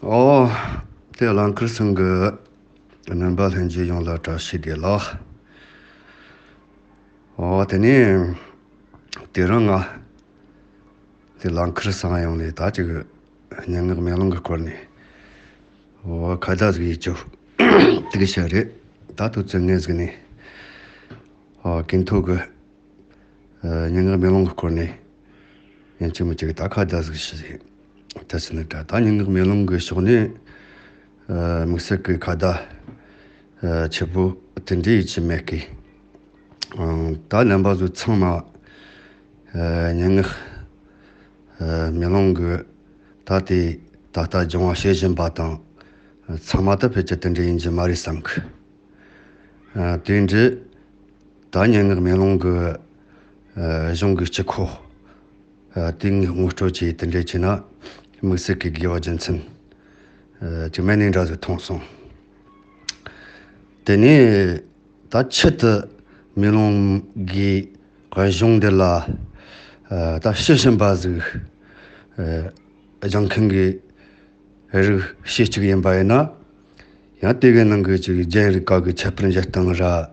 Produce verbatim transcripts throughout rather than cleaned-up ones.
ཨོ། དེ་རླངས་འཁོར་ཚང་གི་རྣམ་པ་ལྷན་རྒྱས་ཡོངས་ལ་བཀྲ་ཤིས་བདེ་ལེགས། ཨོ། དེ་ནས་དེ་རིང་ང་དེ་རླངས་འཁོར་ཚང་ཡོང་ནས་ད་ཅིག་སྙན་ངག་མེ་ལོང་གི་སྐོར་ནས། ཨོ། ཁ་བརྡ་ཟིག་ཡེད་རྒྱུ་དེ་གི་ཤ་རེད། ད་དུ་ཙི་ངས་ཟིག་ནས། ཨོ། ཀིན་ཐོ་གི་ཨ་སྙན་ངག་མེ་ལོང་གི་སྐོར་ནས་ཡིན་གཅིག་མིན་གཅིག་ད་ཁ་བརྡ་ཟིག་ཞུ་ཟིག་ད་ཟིན་ནི་ད་ད་སྙན་ངག་མེ་ལོང་གི་ཕྱོགས་ནས་ཨ་དམིགས་བསལ་གི་ཁ་བརྡ་ཨ་ཆེ་པོ་དེ་འདྲ་ཡེད་རྒྱུ་མེད་གི། ཨང་། ད་རྣམ་པ་ཚོ་ཚང་མ་ཨ་སྙན་ངག་ཨ་མེ་ལོང་གི་ད་དེ་ད་ལྟ་སྦྱོང་བ་བྱེད་བཞིན་པ་དང་ཚང་མ་ད་ཕལ་ཆེར་དེ་འདྲ་ཡིན་རྒྱུ་མ་རེད་བསམ་གི། ཨ་དེ་འདྲ་ད་སྙན་ངག་མེ་ལོང་གི་ཨ་གཞུང་གི་སྤྱི་ཁོག་ཨ་དེ་ངས་ངོ་སྤྲོད་བྱས་དེ་འདྲ་བྱས་ན་དམིགས་བསལ་གྱི་དགེ་བ་རྒྱུ་མཚན་ཨ་ཅིག་མེད་ནི་འདྲ་ཟིག་མཐོང་སོང་། དེ་ནས་ད་ཆེད་དུ་མེ་ལོང་གི་གཞུང་འདི་ལ་ཨ་ད་ཞིབ་ཞིབ་པ་ཟིག་ཨ་སྦྱང་མཁན་གྱི་རིགས་ཤེས་གཅིག་ཡིན་པ་ཡིན་ན། ཡང་དེ་གི་ནང་གི་ཅིག་རྒྱན་རིག་པ་གི་ཁྱད་པར་འབྱེད་སྟངས་ར།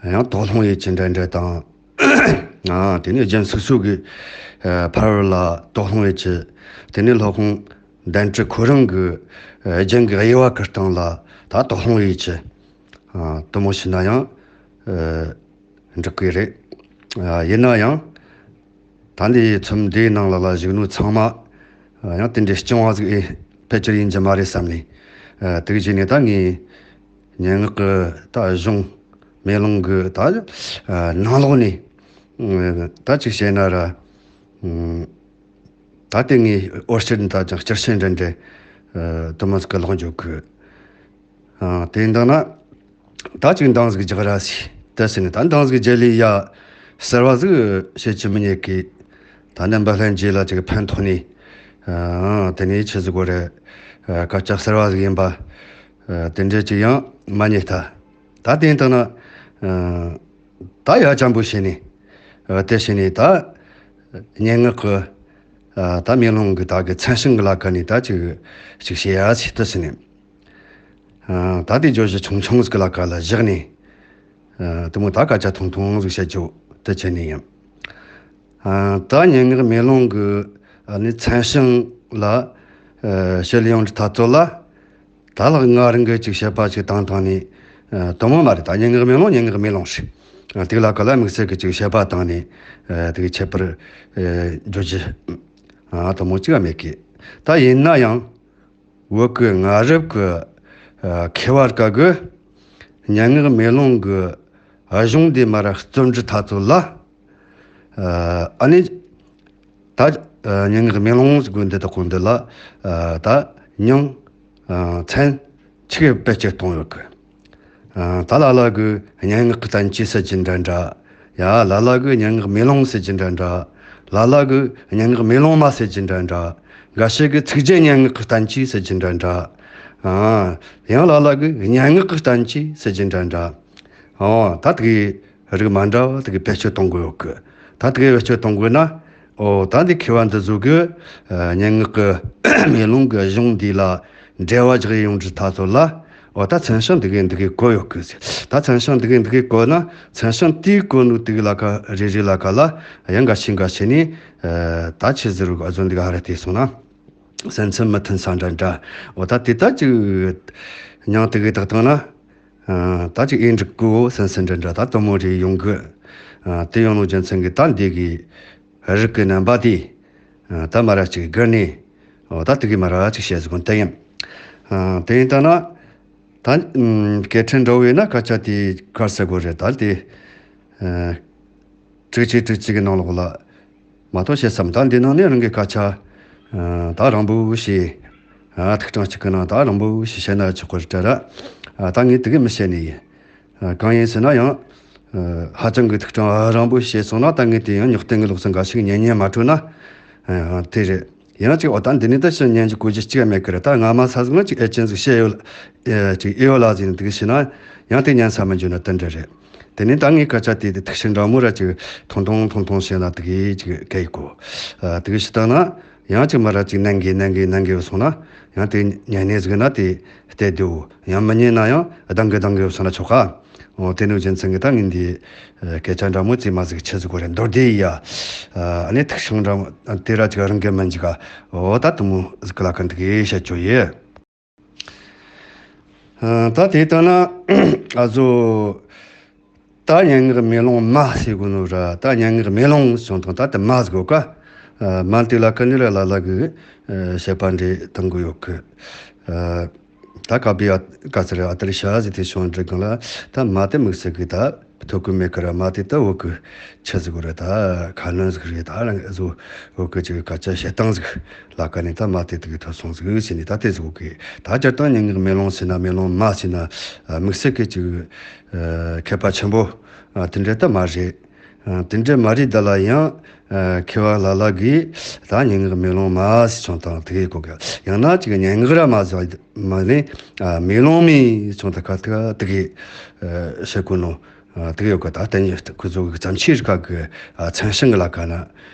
ཡང་དོགས་སློང་ཡེད་རྒྱུ་འདྲ་འདྲ་དང་། ཨ་དེ་ནས་རྒྱན་སོ་སོ་གི་ཨ་ཕ་རོལ་ལ་དོགས་སློང་ཡེད་རྒྱུ། དེ་ནས་སློབ་དཔོན་དཎྜི་ཁོ་རང་གི་ཨ་རྒྱན་གི་དབྱེ་བ་བཀར་སྟངས་ལ་ད་དོགས་སློང་ཡེད་རྒྱུ། ཨ་དེ་མོ་བྱས་ན་ཡང་ཨ་འགྲིག་གི་རེད། ཨ་ཡིན་ན་ཡང་ད་འདི་ཚོམས་འདིའི་ནང་ལ་ལ་བཞུགས་ནོ་ཚང་མ་ཡང་དེ་འདྲའི་སྐྱོ་བ་ཟིག་ཨེ་ཕལ་ཆེར་ཡིན་རྒྱུ་མ་རེད་བསམ་ནས། ཨ་དེ་གི་བྱས་ནས་ད་ངས་སྙན་ངག་གི་ད་གཞུང་མེ་ལོང་གི་ད་ཨ་ནང་ལོགས་ནས་ཨ་ད་ཅིག་བཤད་ན་ར། ཨ་ད་དེ་ངས་འོར་ཕྱིར་ད་ཅང་སྐྱར་ཆེན་འདྲ་འདྲ་ཨ་དུ་མ་ཟིག་གི་ལོག་འཇོག་གི། ཨ་དེ་འདང་ན། ད་ཅིག་འདང་ཟིག་རྒྱག་ར་སི་ད་ཟེར་ནས་ད་འདང་ཟིག་རྒྱག་ལི་ཡ་ཟེར་བ་ཟིག་བཤད་ཀྱི་མི་ཉན་གི། ད་རྣམ་པ་ལྷན་རྒྱས་ལ་ཅིག་ཕན་ཐོགས་ནས། ཨ་དེ་ནས་ཆི་ཟིག་གོ་རེ་ཨ་སྐད་ཆ་ཟེར་བ་ཟིག་ཡིན་པ། ཨ་དེ་འདྲ་ཅིག་ཡང་མ་རྙེད་ད། ད་དེ་ལྟ་ན། ཨ་ད་ཡ་ཅམ་པོ་བྱས་ནས། ཨ་དེ་བྱས་ནས་ད་སྙན་ངག་གི་ཨ་ད་མེ་ལོང་གི་ད་གི་མཚན་བྱང་གི་ལ་ཁ་ནས་ད་ཅིག་ཅིག་བྱེད་ཡ་ཟིག་ད་ཟེར་ནས། ཨ་ད་དེ་བརྗོད་གཞི་ཆུང་ཆུང་ཟིག་ལ་ཁ་ལ་བཞག་ནས། ཨ་དེ་མོ་ད་སྐད་ཆ་ཐུང་ཐུང་ཟིག་བཤད་རྒྱུ་དེ་བྱས་ནས་ཡིན། ཨ་ད་སྙན་ངག་མེ་ལོང་གི་ཨ་ནི་མཚན་བྱང་ལ་ཨ་བཤད་ལས་ཡོང་དུས་ད་ཚོད་ལ། ད་ལག་ང་རང་གི་ཅིག་བཤད་པ་ཅིག་བཏང་བཏང་ནས་ཨ་དེ་མོ་མ་རེད། ད་སྙན་ངག་མེ་ལོང་སྙན་ངག་མེ་ལོང་རེད། ཨ་དེ་ལ་ཁ་ལ་དམིགས་བསལ་གི་ཅིག་བཤད་པ་བཏང་ནས་ཨ་དེ་གི་ཁྱད་པར་ཨ་བརྗོད་རྒྱུ་ཨ་དེ་མོ་ཅིག་ཨ་མེད་གི། ད་ཡིན་ན་ཡང་། བོད་ཀྱི་སྔ་རབས་ཀྱི་ཨ་མཁས་པ་དག་གིས་སྙན་ངག་མེ་ལོང་གི་ཨ་གཞུང་འདི་མར་རྩོམ་འབྲི་ཐག་ཚོད་ལ། ཨ་ཨ་ནི་ད་ཨ་སྙན་ངག་མེ་ལོང་ཟེར་དགོས་འདི་དག་གོ་འདི་ལ་ཨ་ད་མྱིང་ཨ་མཚན་ཆི་གི་བེད་སྤྱོད་གཏོང་ཡོད་གི། ཨ་ད་ལ་ལ་གི་སྙན་ངག་གི་བསྟན་བཅོས་ཟེར་གྱི་འདྲ་འདྲ། ཡ་ལ་ལ་གི་སྙན་ངག་མེ་ལོང་ཟེར་གྱི་འདྲ་འདྲ། ལ་ལ་གི་སྙན་ངག་མེ་ལོང་མ་ཟེར་གྱི་འདྲ་འདྲ། འགའ་ཞིག་གི་ཚིག་རྗེས་སྙན་ངག་གི་བསྟན་བཅོས་ཟེར་གྱི་འདྲ་འདྲ། ཨ་ཡང་ལ་ལ་གི་སྙན་ངག་གི་བསྟན་བཅོས་ཟེར་གྱི་འདྲ་འདྲ། ཨོ་ད་དེ་གི་རིགས་མ་འདྲ་བ་དེ་གི་བེད་སྤྱོད་གཏོང་དགོས་ཡོད་གི། ད་དེ་གི་བེད་སྤྱོད་གཏོང་དགོས་ན། ཨོ་ད་འདི་མཁས་པ་འདི་ཚོ་གི་ཨ་སྙན་ངག་གི་མེ་ལོང་གི་གཞུང་འདི་ལ་འགྲེལ་བ་རྒྱག་ཡོང་དུས་ད་ཚོད་ལ། ཨོ་ད་མཚན་བྱང་འདི་གི་འདི་གི་གོ་ཡོད་གི་ཟེར། ད་མཚན་བྱང་འདི་གི་འདི་གི་གོ་ན་མཚན་བྱང་དེའི་གོ་ནོ་དེ་གི་ལ་ཁ་རེ་རེ་ལ་ཁ་ལ་ཡང་འགའ་ཤས་འགའ་ཤས་ནི་ཨ་ད་ཆི་ཟེར་རུ་ཨ་ཚོ་འདི་ག་ཧ་ར་དེ་སོང་ན་སེམས་ཚིམ་མི་ཐུན་ས་འདྲ་འདྲ། ཨོ་ད་དེ་ད་ཅིག་མྱང་དེ་གི་དག་བཏང་ན། ཨ་ད་ཅིག་ཨེ་འགྲིག་གོ་སེམས་སེམས་འདྲ་འདྲ་ད་དོ་མོ་རེ་ཡོང་གི། ཨ་དེ་ཡོང་ནོ་རྒྱུ་མཚན་གི་ད་འདི་གི་རིགས་ཀྱི་རྣམ་པ་དེ་ཨ་ད་མ་ར་ཅིག་དགར་ནས། ཨོ་ད་དེ་གི་མ་ར་ཅིག་བཤད་ཟིག་གོ་དེ་ཡིན། ཨ་དེ་ཡིན་ད་ན་ད་ཨམ་སྐད་འཕྲིན་འདྲ་བོ་ཡིན་ན་སྐད་ཆ་དེ་གར་ཟེར་དགོས་རེད་ད་དེ། ཨ་དྲུག་ཅུ་དྲུག་ཅུ་གི་ནང་ལོགས་ལ། མ་གཏོགས་བཤད་བསམ་ད་འདི་ནང་ནས་རང་གི་སྐད་ཆ་ཨ་ད་རིང་པོ་ཞིག་ཨ་ཐུག་གྲངས་གཅིག་གི་ནང་ད་རིང་པོ་ཞིག་བཤད་ན་ཆོག་གི་རེད་དྲ་ར། ཨ་ད་ངས་དེ་གི་མི་བཤད་ནི་ཡིན། ཨ་གང་ཡིན་ཟེར་ན་ཡང་ཨ་ཧ་ཅང་གི་ཐུག་གྲངས་ཨ་རིང་པོ་ཞིག་བཤད་སོང་ན་ད་ངས་དེ་ཡང་ཉོག་གཏན་གི་ལོག་སོང་འགའ་ཞིག་ཉན་ཉན་མ་འཕྲོད་ན་ཨ་དེ་རེད། ཡང་ཅིག་འོ་ད་འདི་ནས་ད་ཕྱིར་ཉན་རྒྱུ་གོ་རྒྱུ་གཅིག་ཡང་མེད་གི་རེད། ད་སྔ་མ་ས་ཟིག་ན་ཅིག་ཨེ་ཅན་ཟིག་བཤད་ཡོད་ཨེ་ཅིག་ཨེ་ཡོད་ལ་ཟིག་ནས་དེ་གི་བཤད་ན་ཡང་དེ་ཉན་ས་མི་འཇུ་ན་དེ་འདྲ་རེད། དེ་ནས་ད་ངའི་སྐད་ཆ་དེ་དེ་ཐུགས་ཤིན་འདྲ་མོ་ར་ཅིག་ཐུང་ཐུང་ཐུང་ཐུང་བཤད་ན་དེ་གི་ཅིག་སྐད་ཡིག་གོ། ཨ་དེ་གི་ཞུ་ད་ན་ ཡང་ཅིག་མར་ར་ཅིག་ནན་གི་ནན་གི་ནན་གི་སོང་ན་ཡང་དེ་ཉན་ནས་ཟིག་ན་དེ་བལྟས་དུ་ཡང་མི་ཉན་ན་ཡང་སྡང་གི་སྡང་གི་སོང་ན་ཆོག་ག་འོ་དེ་ནི་རྒྱུ་མཚན་གི་ད་ངས་འདི་སྐད་ཆ་འདྲ་མོ་ཙི་མ་ཟིག་ཆི་ཟིག་གོ་རེད་མདོར་བསྡུས་ཡ། ཨ་ནི་ཐུག་ཤིང་འདྲ་མོ་དེ་ར་ཅིག་རང་གི་མིན་ཅིག་ག་འོ་ད་དུ་མོ་ཟིག་ལ་ཀན་དེ་གི་བཤད་ཆོག་ཡེ། ད་དེ་ལྟ་ན་ཨ་ཟོ་ད་སྙན་ངག་མེ་ལོང་མ་ཟེར་གོ་ནོ་ར་ད་སྙན་ངག་མེ་ལོང་བྱུང་དང་ད་དེ་མ་ཟེར་གོ་ཀ་མ་དེ་ལ་ཀ་ནི་ར་ལ་ལ་གི་བཤད་པ་འདྲེ་དང་གོ་ཡོད་གི་ད་ཀ་བི་ཨ་ཀ་ཚ་ར་ཨ་ཏར་ཤ་ཟེར་དེ་བྱུང་འདྲེ་གང་ལ་ད་མ་དེ་དམིགས་བསལ་གི་ད། ཐོ་གུ་མེ་ཀ་ར་མ་དེ་ད་འོ་གི་ཆི་ཟིག་རེད་ད་ཁ་ནོན་ཟིག་རེད་ད་རང་ཨ་ཟོ་འོ་གི་ཅིག་སྐད་ཆ་བཤད་སྟངས་ཟིག་ལ་ཀ་ནས་ད་མ་དེ་དེ་གི་ཐོ་སོང་ཟིག་ཟེར་ནས་ད་དེ་ཟིག་གི་ད་སྤྱིར་བཏང་སྙན་ངག་མེ་ལོང་ཟེར་ན་མེ་ལོང་མ་ཟེར་ན་དམིགས་བསལ་གི་ཅིག་མཁས་པ་ཆེན་པོ་དེ་འདྲ་ད་མ་རེད། དེ་འདྲ་མ་རེད་ད་ལ་ཡང་མཁས་པ་ལ་ལ་གིས་ད་སྙན་ངག་མེ་ལོང་མ་ཟེར་སོང་དང་དེ་གི་གོ་གི་ཡང་ན་ཅིག་སྙན་ངག་ར་མ་ཟེར་མ་ནས་མེ་ལོང་མེ་ཟེར་སོང་དང་ཁ་ཐུག་དེ་གི་བཤད་གོ་ནོ། དེ་ག་ཡོད་གི་ད་བསྟན་ཉི་ཁོ་ཚོ་གི་བརྩམས་ཆོས་རིག་པ་གི་མཚན་བྱང་གི་ལ་ཀ་ན་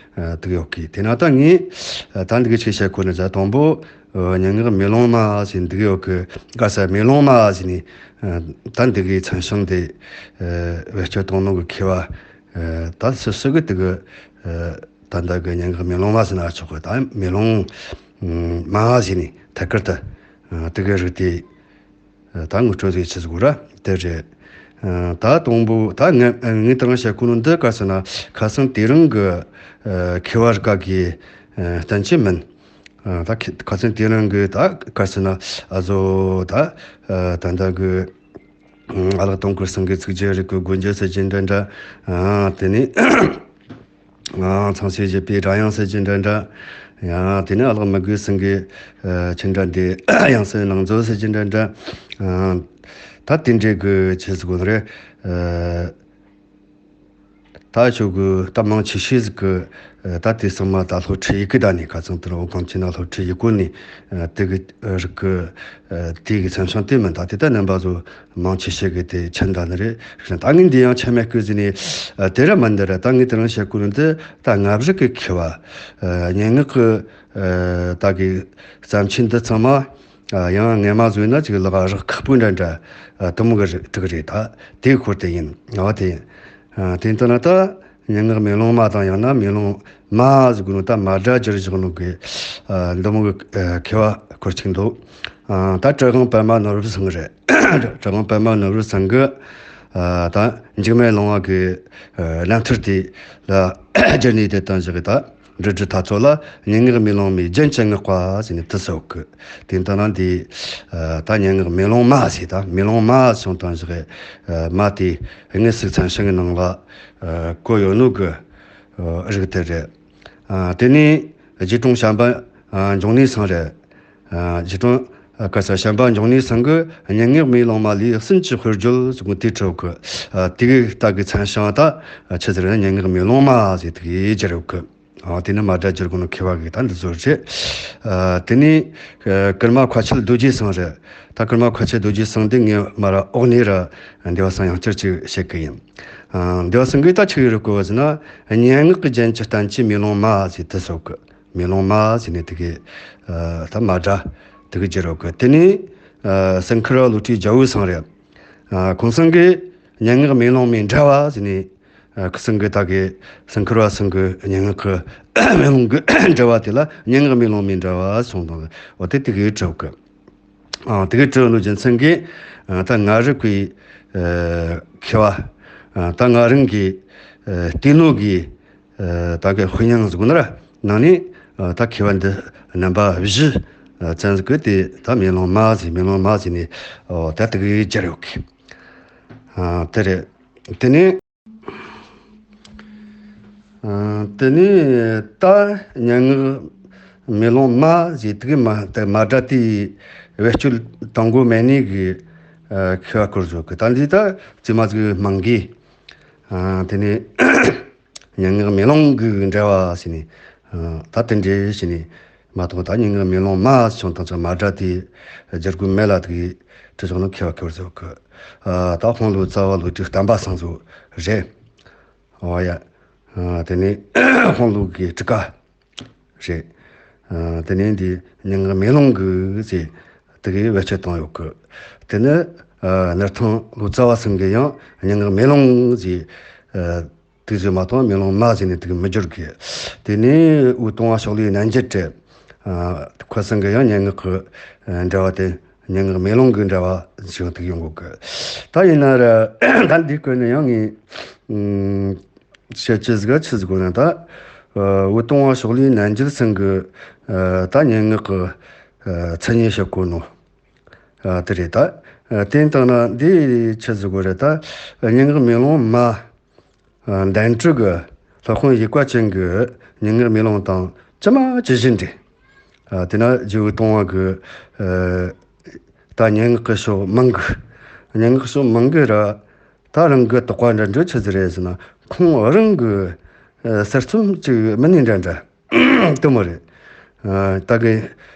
དེ་ག་ཡོད་གི་དེ་ན་ད་ངས་ད་འདི་གི་ཆེ་ཤ་ཁོ་ན་ཛ་དང་པོ་སྙན་ངག་མེ་ལོང་མ་ཟེར་འདི་ག་ཡོད་གི་ག་ས་མེ་ལོང་མ་ཟེར་ནས་ད་འདི་གི་མཚན་བྱང་དེ་བེད་སྤྱོད་གཏོང་ནོ་གི་མཁས་པ་ད་སུ་སུ་གི་དེ་གི་ད་འདི་གི་སྙན་ངག་མེ་ལོང་མ་ཟེར་ན་ཆོག་གི་ད་མེ་ལོང་མ་ཟེར་ནས་ཐད་ཀར་དུ་དེ་གི་རིགས་དེ། ད་ངོ་སྤྲོད་ཟིག་ཆི་ཟིག་ར་དེ་རེད། ད་དང་པོ་ད་ངས་ངས་ད་རང་བཤད་ཁུ་ནོ་འདི་ག་ཟེར་ན་ཁ་སང་དེ་རིང་གི་མཁས་པ་རིག་པ་གི་བསྟན་བཅོས་མིན། ད་ཁ་སང་དེ་རིང་གི་ད་ག་ཟེར་ན་ཨ་ཟོ་ད་ད་ད་གི་ཨ་ལགས་དུང་དཀར་ཚང་གི་ཚིགས་བཅད་རིག་གི་སྒོ་འབྱེད་ཟེར་གྱི་འདྲ་འདྲ་དེ་ནས། ཚངས་སྲས་བཞད་པའི་སྒྲ་དབྱངས་ཟེར་གྱི་འདྲ་འདྲ། ཡང་དེ་ནས་ཨ་ལགས་མི་དགོས་སེང་གེ་ཆི་འདྲ་འདི་དབྱངས་གསལ་ནང་མཛོད་ཟེར་གྱི་འདྲ་འདྲ། ད་དེ་འདྲའི་གི་ཆི་ཟིག་གོ་རེད། ད་ཆོ་གི་ད་མང་ཆེ་ཤོས་ཟིག་གི་ད་དེ་ཚང་མ་ད་སློབ་ཁྲིད་ཡི་གི་ད་ནི་ཁ་ཚང་དུ་ར་འོ་གང་ཆེ་ན་སློབ་ཁྲིད་ཡི་གོ་ནི་དེ་གི་རིག་གི་དེ་གི་མཚན་བྱང་དེ་མིན་ད་དེ་ད་རྣམ་པ་ཚོ། མང་ཆེ་ཤོས་ཀྱི་དེ་ཆེན་ད་ནི་རེད་ཤིང་ད་ངས་འདི་ཡང་ཆེ་མེད་སྐུ་ཟིན་ནས་དེ་ར་མ་འདི་ར་ད་ངས་དེ་རང་བཤད་ཀུན་འདི་ད་ང་བཞི་གི་མཁས་པ་སྙན་ངག་གི་ད་གི་བརྩམས་ཆོས་འདི་ཚང་མ་ཡང་ངས་མ་བཟོས་ན་ཅིག་ལག་རག་ཁག་པོ་འདྲ་འདྲ་དུ་མོ་གི་རིག་རེད་ད་དེའི་སྐོར་དེ་ཡིན་ང་བ་དེ་ཡིན། དེ་ལྟ་ན་ད། སྙན་ངག་མེ་ལོང་མ་དང་ཡང་ན་མེ་ལོང་མ་ཟེར་གོ་ནོ་ད་མ་སྒྲ་སྒྱུར་བཞག་ནོ་གི་འདི་མོ་གི་མཁས་པ་སྐོར་ཅིག་འདུག་ད་བྲག་དབང་པདྨ་ནོར་བུ་ཚང་རེད། བྲག་དབང་པདྨ་ནོར་བུ་ཚང་གི་ད་འཇིགས་མེད་ལོང་བ་གི་རྣམ་ཐར་དེ་ལ་སྒྱུར་ནས་དེ་དང་བཞག་གི་ད་འབྲི་འབྲི་ཐ་ཚོ་ལ་སྙན་ངག་མེ་ལོང་མའི་རྒྱན་གྱི་བསྔགས་པ་ཟེར་ནས་དུ་ཟེར་གི་དེ་ལྟ་ན་འདི་ད་སྙན་ངག་མེ་ལོང་མ་ཟེར་ད་མེ་ལོང་མ་སོང་དང་བཞག་གི་མ་དེ་དངོས་སུ་མཚན་བྱང་གི་ནང་ལ། ཨ་བཀོད་ཡོད་ནོ་གི་ཨ་རིགས་དེ་རེད། ཨ་དེ་ནས་རྗེ་དྲུང་བྱམས་པ་ཨ་འབྱུང་གནས་ཚང་རེད། ཨ་རྗེ་དྲུང་ཨ་ག་ས་བྱམས་པ་འབྱུང་གནས་ཚང་གི་སྙན་ངག་མེ་ལོང་མ་ལས་གསུམ་གྱི་དཔེར་བརྗོད་ཟེར་གོ་དེ་འཁྲིད་གི་ཨ་དེ་གི་ལྟ་གི་མཚན་བྱང་ད་ཆི་ཟེར་ན་སྙན་ངག་མེ་ལོང་མ་ཟེར་དེ་གི་སྦྱར་ཡོད་གི་ཨ་དེ་ནི་མ་སྒྲ་སྒྱུར་གོ་ནོ་མཁས་པ་གི་ད་འདི་ཚོ་རེད། ཨ་དེ་ནས་ཨ་ཀརྨ་མཁར་ཆུ་རྡོ་རྗེ་ཚང་རེད། ད་ཀརྨ་མཁར་ཆུ་རྡོ་རྗེ་ཚང་འདི་ངས་མ་ར་འོག་ནས་ར་འདི་བ་སང་ཡང་བསྐྱར་ཅིག་བཤད་གི་ཡིན། ཨ་འདི་བ་སང་གི་ད་ཆི་ཡོད་རེད་གོ་བ་ཟེར་ན། སྙན་ངག་གི་རྒྱན་གྱི་བསྟན་བཅོས་མེ་ལོང་མ་ཟེར་དུ་སོགས་གི་མེ་ལོང་མ་ཟེར་ནས་དེ་གི་ཨ་ད་མ་སྒྲ་དེ་གི་སྦྱར་རོགས་གི་དེ་ནས་ཨ་སེང་ཁེར་བ་བློ་གྲོས་རྒྱལ་པོ་ཚང་རེད། ཨ་ཁོང་ཚང་གི་སྙན་ངག་མེ་ལོང་མའི་འགྲེལ་པ་ཟེར་ནས་ཨ་ཁོ་ཚང་གི་ད་གི་སེང་ཁེར་བ་ཚང་གི་སྙན་ངག་གི་མེ་ལོང་གི་འགྲེལ་པ་དེ་ལ་སྙན་ངག་མེ་ལོང་མའི་འགྲེལ་པ་སོང་དང་འོ་དེ་དེ་གི་སྒྲུབ་གི་ཨ་དེ་གི་སྤྲོད་ནོ་རྒྱུ་མཚན་གྱིས་ཨ་ད་ང་རིག་པའི་ཨ་མཁས་པ་ཨ་ད་ང་རང་གི་ཨ་བལྟས་ནོ་གི་ཨ་ད་གི་དཔེ་རྙིང་ཟིག་ན་ར་ནང་ནས་ཨ་ད་མཁས་པ་འདི་རྣམ་པ་བཞི་ཨ་བཙན་ཟིག་གི་དེ་ད་མེ་ལོང་མ་ཟིག་མེ་ལོང་མ་ཟིག་ནས་ཨོ་ད་དེ་གི་སྦྱར་ཡོད་གི་ཨ་དེ་རེད། དེ་ནས། ཨ་དེ་ནས་ད་སྙན་ངག་མེ་ལོང་མ་ཟེར་དུས་མ་དེ་མ་སྒྲ་དེའི་བེད་སྤྱོད་གཏོང་དགོས་མེད་ནི་གི་ཨ་མཁས་པ་སྐོར་བཟོ་གི་ད་འདི་ད་རྩིས་མ་ཟིག་མང་གི་ཨ་དེ་ནས་སྙན་ངག་མེ་ལོང་གི་འགྲེལ་པ་ཟེར་ནས་ཨ་ད་དེ་འདྲས་ཟེར་ནས་མ་གཏོགས་ད་སྙན་ངག་མེ་ལོང་མ་ཟེར་བྱུང་དང་ཚང་མ་སྒྲ་དེ་སྦྱར་དགོས་མེད་ལ་དེ་གྲུ་ཚོགས་ནང་མཁས་པ་སྐོར་བཟོ་གི་ཨ་ད་དཔང་ལོ་རྩ་བ་ལོ་དྲུག་བསྟན་པ་སངས་རྫོགས་རེད། ཨོ་ཡ། ཨ་དེ་ནས་དཔང་ལུགས་ཀྱི་ཊཱི་ཀ་རེད། དེ་ནས་འདི་སྙན་ངག་མེ་ལོང་གི་ཟེར་དེ་གའི་བེད་སྤྱོད་བཏང་ཡོད་གི། དེ་ནི་ཨ་སྣར་ཐང་ལོ་ཙཱ་བ་ཚང་གི་ཡང་སྙན་ངག་མེ་ལོང་ཟེར་ཨ་དེ་ཟེར་མ་གཏོགས་མེ་ལོང་མ་ཟེར་ནས་དེ་གི་མི་སྦྱོར་གི། དེ་ནས་འུ་ཏུང་བ་ཤོག་ལེའི་རྣལ་འབྱོར་བྲལ། ཨ་ཁོ་ཚང་གི་ཡང་སྙན་ངག་གི་ཨ་འདྲ་བ་དེ་སྙན་ངག་མེ་ལོང་གི་འདྲ་བ་ཞིག་དེ་ཡོང་གོ་གི། ད་ཡིན་ན་ར་ད་འདི་སྐོར་ནས་ཡང་ངས་ཨ་བཤད་ཅི་ཟིག་ཆི་ཟིག་གོ་ན། ད་ཨ་འུ་ཏུང་བ་ཤོག་ལེའི་རྣལ་འབྱོར་ཚང་གི་ཨ་ད་སྙན་ངག་གི་ཨ་མཚན་ཉིད་བཤད་གོ་ནོ། ཨ་དེ་རེད། ད་ཨ་དེ་ཡིན་དང་ན་འདི་ཆི་ཟིག་གོ་རེད། ད་སྙན་ངག་མེ་ལོང་མ་ཨ་འདན་ཀྲི་གི་སློབ་དཔོན་ཡེ་བཀའ་ཅན་གི་སྙན་ངག་མེ་ལོང་དང་ཇི་མ་ཇི་བཞིན་རེད། ཨ་དེ་ན་རྗེ་འུ་ཏུང་བ་གི་ཨ་ད་སྙན་ངག་གི་ཕྱོགས་མང་གི། སྙན་ངག་ཕྱོགས་མང་གི་ར། ད་རང་གི་དོགས་པ་འདྲ་འདྲ་ཆི་ཟིག་རེད་ཟེར་ན། ཁོང་རང་གི་ཨ་གསར་རྩོམ་ཅིག་མིན་ནི་འདྲ་འདྲ་དེ་མོ་རེད། ཨ་ད་གི་